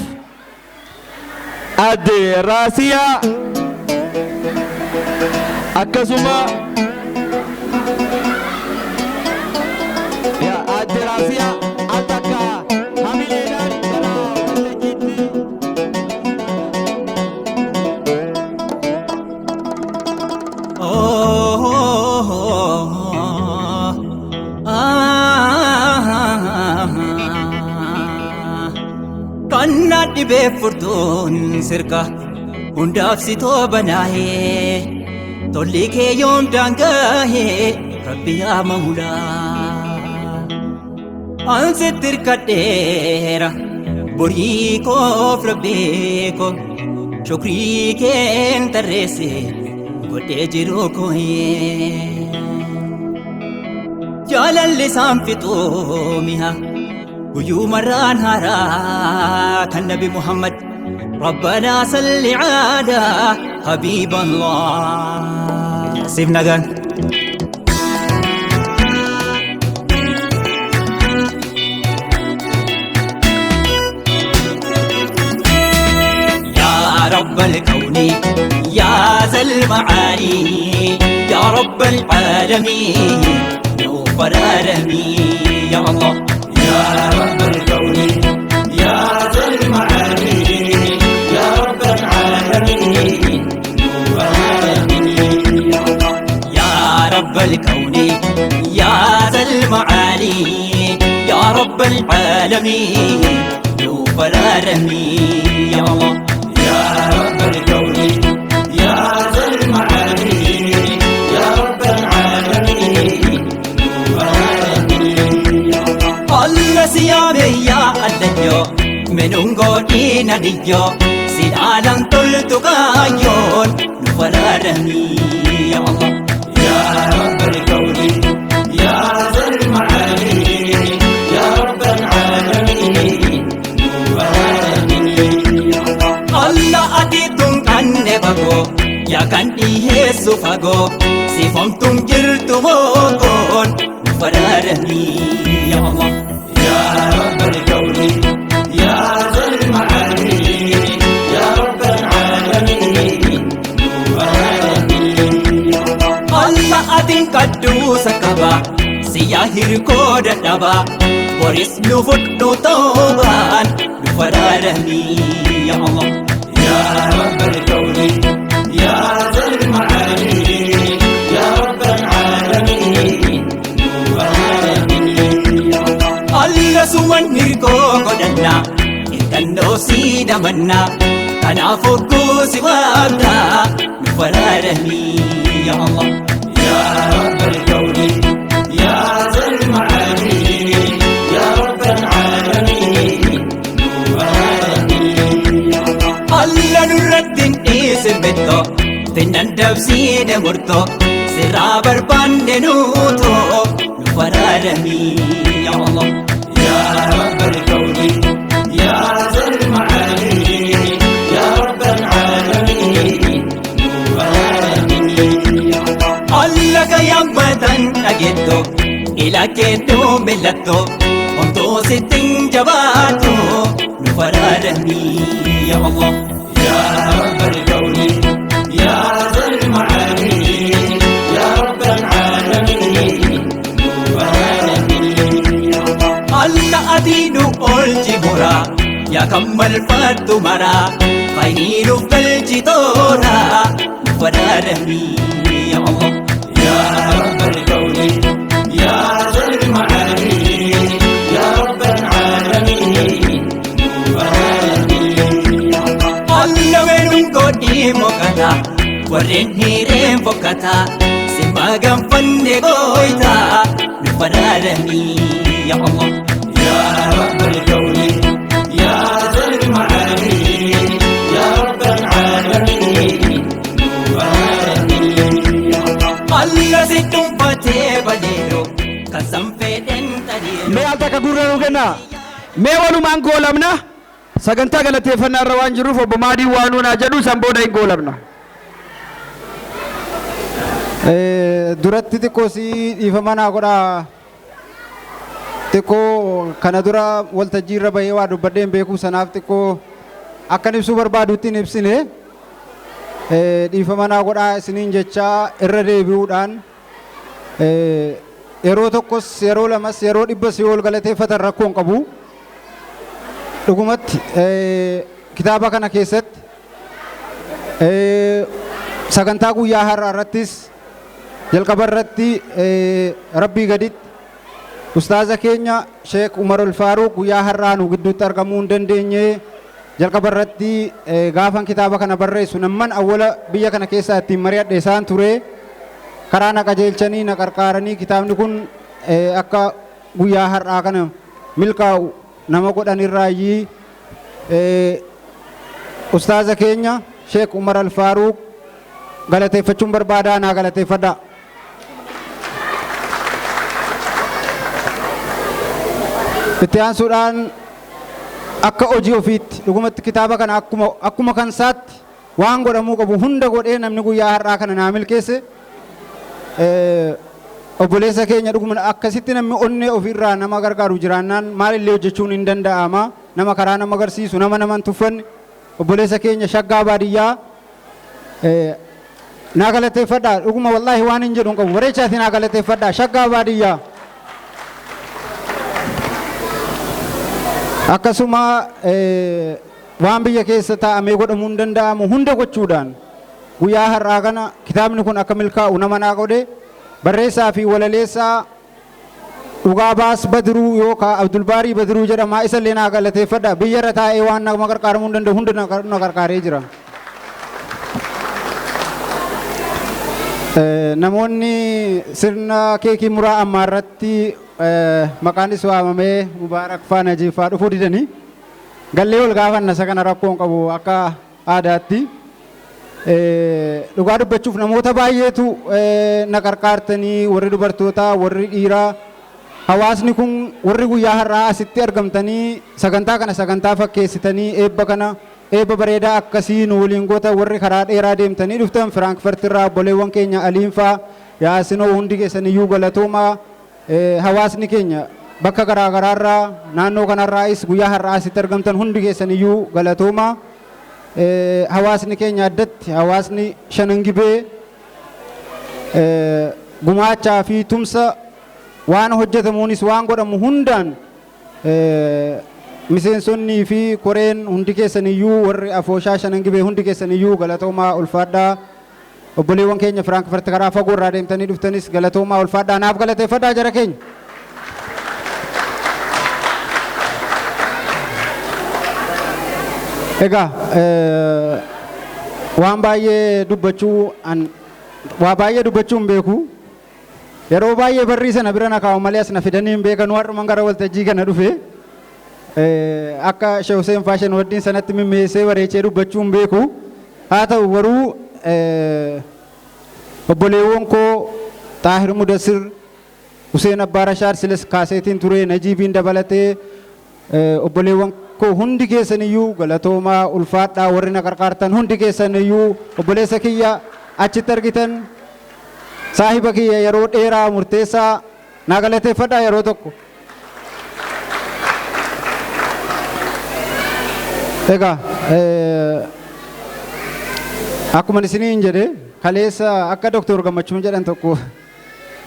Adde Raasiyaa, akkasuma Adde Raasiyaa al takka hamileedhaan gara waltajjiitti. Kannaa dhibee furtuun sirka hundaaf si toobanaahee, tolli kee yoom daangaahee, rabbi yaa maulaa. Ansitti hirkadheera borii koof, rabbii koo shukrii keen tarreesse godhee jiru kooyee. Jaalalli isaan fixuu mi'a guyyuu marraan haaraa kan Nabi Muhammad. ربنا صل على حبيب الله سيف نغان. يا رب الكون، يا ذا المعالي، يا رب العالمين، نوفر العالمين يا الله. يا رب الكون، يا ذا المعالي، يا رب العالمين، نور العالمين يا الله. يا رب الكون، يا ذا المعالي، يا رب العالمين، نوفر العالمين يا الله. يا رب الكون، يا ذا المعالي، يا رب العالمين، نور العالمين يا الله. الله سيامي يا الليو منونغو دينا ديو سيدالان تلتو كايون نوفر العالمين يا الله. يا رب الكون، يا ذا المعالي، يا رب العالمين، نور العالمين يا الله. Allah ati tun kanne bago ya kan dhiyeessu fagoo siifamtuun jirtu mookoon nufararami ya Allah. يا رب الكون، يا ذا المعالي، يا رب العالمين، نور العالمين يا الله. Allah atiin kadduusa qaba siyaa hirkoo dadhaba boris nu fudhu ta'uubaan nufararami ya Allah. يا رب الكون، يا ذا المعالي، يا رب العالمين، نور العالمين يا الله. Allah suman hirkoo godhanna intannoo sii damanna. Kanaaf hogguu si waamna nu faraaramii yaa Allah. يا رب الكون يا ذا المعالي يا رب العالمين نور العالمين يا الله. Alla nurratti hin dhiisin bittoo finnan dabsiine murtoo sirraa barbaanne nuutoo nu faraaramii yaa Allah. يا رب الكون يا ذا المعالي يا رب العالمين نور العالمين يا الله. Alla gayyaammatan dhageetto ila keedduu millatto homtuu sitti hin jabaattu nu faraaramii yaa Allah. يا رب الكون يا ذا المعالي يا رب العالمين نور العالمين يا الله. Alla ati nu oolchi horaa yaa kan malfattu maraa faayinii nuuf galchi tooraa nu faraaramii yaa Allah. يا رب الكون يا ذا المعالي يا رب العالمين نور العالمين يا الله. Alla weeluun godhii mokataa warreen hiireen fokkataa simma gaanfanne gooytaa nu faraaramii yaa Allah. يا رب الكون يا ذا المعالي يا رب العالمين نور العالمين يا الله. Alla si dhuunfatee badeedu kan san fedhen tariiru. Mee al takka gurra nuu kennaa. Mee walumaan goolamna. Sagantaa galateeffannaa irra waan jirruuf obbo Maadiin waan nuunaa jedhu san booda hin goolamna. Duratti xiqqoo si dhiifama naa godhaa. Xiqqoo kana dura waltajjii irra bahee waa dubbadhee hin beeku sanaaf xiqqoo akkan ibsuu barbaadutti hin ibsine. Dhiifama naa godhaa isiniin jechaa irra deebi'uudhaan yeroo tokkos yeroo lamas yeroo dhibbas yoo ol galateeffatan rakkoo hin qabu. Dhugumatti kitaaba kana keessatti sagantaa guyyaa har'aa irrattis jalqaba irratti rabbii gaditti ustaaza keenya Sheek Umar Ulfaaruq guyyaa har'aa nu gidduutti argamuu hin dandeenye. Jalqaba irratti gaafan kitaaba kana barreessu namman awwala biyya kana keessaa ittiin mari'adhe isaan ture. Karaa na qajeelchanii na qarqaaranii kitaabni kun akka guyyaa har'aa kana milkaa'u nama godhan irraayyii ustaaza keenya Sheek Umar Alfaaruq galateeffachuun barbaadaa naa galateeffadhaa. Itti aansuudhaan akka hojii ofiitti dhugumatti kitaaba kana akkuma kan isaatti waan godhamuu qabu hunda godhee namni guyyaa har'aa kana naa milkeesse. Obboleessa keenya dhuguma akkasitti namni onnee ofiirraa nama gargaaru jiraannaan maalillee hojjechuun hin danda'ama. Nama karaa nama agarsiisu nama nama hin tuffanne obboleessa keenya shaggaa baadiyyaa naa galateeffadhaa. Dhuguma wallaahi waan hin jedhu hin qabu bareechaati naa galateeffadhaa shaggaa baadiyyaa. Akkasuma waan biyya keessa taa'amee godhamuu hin danda'amu hunda gochuudhaan guyyaa har'aa kana kitaabni kun akka milkaa'u nama naa godhe barreessaa fi walaleessaa dhugaa baas Badiruu yookaan Abdulbaarii Badiruu jedhama isallee naa galateeffadha. Biyya irra taa'ee waan nama gargaaramuu hin danda'u hunda na gargaaree jira. Namoonni sirna keekii muraa ammaa irratti maqaanis waamamee Mubaarak faa Najiib faa dhufuu didanii gallee ol gaafanna isa kana rakkoo hin qabu akka aadaatti. Dhugaa dubbachuuf namoota baay'eetu na qarqaartanii warri dubartootaa warri dhiiraa hawaasni kun warri guyyaa har'aa asitti argamtanii sagantaa kana sagantaa fakkeessitanii eebba kana eebba bareedaa akkasii nu waliin goota warri karaa dheeraa deemtanii dhuftan Firaankfurt irraa obboleewwan keenya Aliin faa Yaasinoo hundi keessaniyyuu galatoomaa. Hawaasni keenya bakka garaa garaarraa naannoo kanarraayis guyyaa har'aa asitti argamtan hundi keessaniyyuu galatoomaa. Hawaasni keenya addatti hawaasni shanan gibee gumaachaa fi tumsa waan hojjetamuunis waan godhamu hundaan miseensonnii fi koreen hundi keessaniyyuu warri afooshaa shanan gibee hundi keessaniyyuu galatoomaa ulfaadhaa. Obboleewwan keenya Firaankfurt karaa fagoo irraa deemtanii dhuftanis galatoomaa ulfaadhaa naaf galateeffadhaa jara keenya. Egaa waan baay'ee dubbachuu an waa baay'ee dubbachuu hin beeku. Yeroo baay'ee barrii sana bira na kaa'u malee as na fidanii hin beekan. Warruman gara waltajjii kana dhufe akka Sheekh Hussein Faashan Waddiin sanatti mimmeessee bareechee dubbachuu hin beeku. Haa ta'u garuu, obboleewwan koo Xaahir Mudassir, Hussein Abbaa Rashaad, silas kaaseetiin ture, Najiibiin dabalatee obboleewwan koo hundi keessaniyyuu galatoomaa, ulfaadhaa. Warri na qarqaartan hundi keessaniyyuu, obboleessa kiyya achitti argitan, saahiba kiyya yeroo dheeraa murteessaa, naa galateeffadhaa yeroo tokko. Egaa akkuma isiniin jedhe, kaleessa akka Doktor Gammachuun jedhan tokko,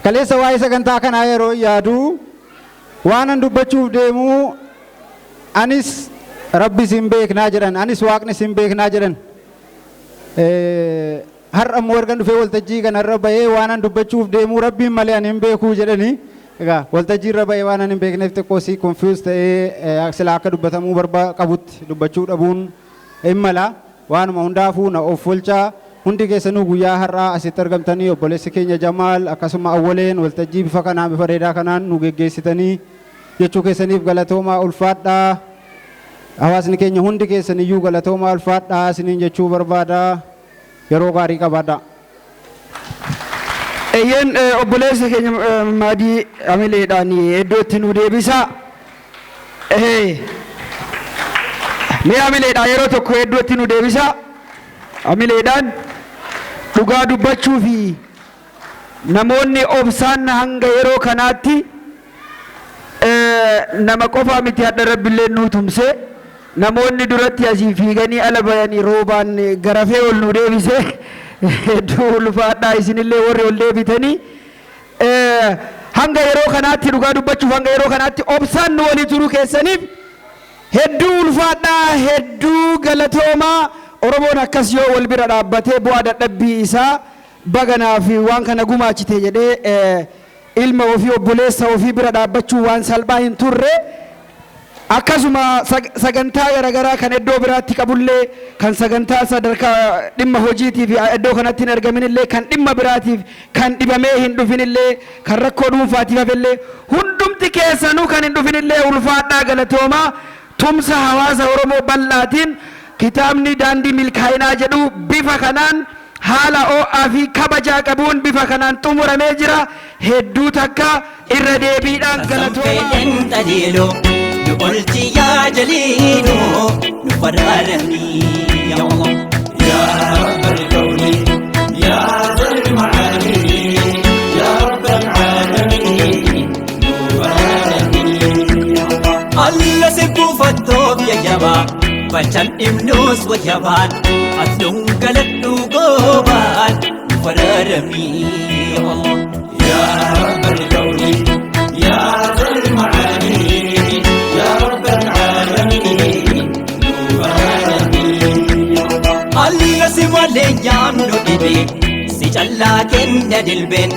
kaleessa waa'ee sagantaa kanaa yeroo yaadu waan an dubbachuuf deemu anis Rabbi isin beeknaa jedhan, anis Waaqni isin beeknaa jedhan. Har'a immoo ergan dhufee waltajjii kanarra bahee waan an dubbachuuf deemu Rabbiin malee ani hin beekuu jedhani. Egaa waltajjii irra bahee waan ani hin beekneef xiqqoo si confuse ta'ee silaa akka dubbatamuu barba qabutti dubbachuu dhabuun hin mala. Waanuma hundaafuu na of folchaa. Hundi keessanuu guyyaa har'aa asitti argamtanii, obboleessi keenya Jamaal akkasuma Awwaleen, waltajjii bifa kanaan, bifa bareedaa kanaan nu geggeessitanii jechuu keessaniif galatoomaa, ulfaadhaa. Hawaasni keenya hundi keessaniyyuu galatoomaa, ulfaadhaa isiniin jechuu barbaada. Yeroo gaarii qabaadhaa. Eeyyeen, obboleessa keenya Maadii amileedhaan iddootti nu deebisa. Mee amileedhaan yeroo tokko iddootti nu deebisa. Amileedhaan dhugaa dubbachuu fi namoonni obsaan hanga yeroo kanaatti nama qofaa miti, hadha Rabbillee nuu tumse. Namoonni duratti asii fiiganii ala bayanii roobaan garafee ol nu deebise, hedduu ulfaadhaa. Isinillee warri ol deebitanii hanga yeroo kanaatti, dhugaa dubbachuuf, hanga yeroo kanaatti obsaan nu walii turuu keessaniif hedduu ulfaadhaa, hedduu galatoomaa. Oromoon akkas yoo wal bira dhaabbatee bu'aa dadhabbii isaa baganaa fi waan kana gumaachite jedhee ilma ofii, obboleessa ofii bira dhaabbachuu waan salphaa hin turre. Akkasuma sagantaa garaagaraa kan iddoo biraatti qabullee, kan sagantaa sadarkaa dhimma hojiitiif iddoo kanatti hin argaminillee, kan dhimma biraatiif kan dhibamee hin dhufinillee, kan rakkoo dhuunfaatiif hafellee, hundumti keessanuu kan hin dhufinillee ulfaadhaa, galatoomaa. Tumsa hawaasa Oromoo bal'aatiin kitaabni Daandii Milkaa'inaa jedhu bifa kanaan, haala ho'aa fi kabajaa qabuun bifa kanaan xumuramee jira. Hedduu takka irra deebiidhaan galatoomaa. Fedhen qajeeloo nu olchi yaa jaliiloo, nu faraaranii yaa Allah. يا رب الكون، يا ذا المعالي، يا رب العالمين، Alla si buufattoof yayyabaa balchan dhibnuus wayyabaan asnuun galadhu goobaan nu faraaramii yaa Allah. يا رب الكون، يا ذا المعالي، يا رب العالمين. Alla si malee nyaannu dhibe, si callaa kenna dilbeen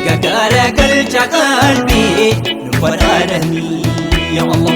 gagaara galcha qalbii, nu faraaramii yaa Allah.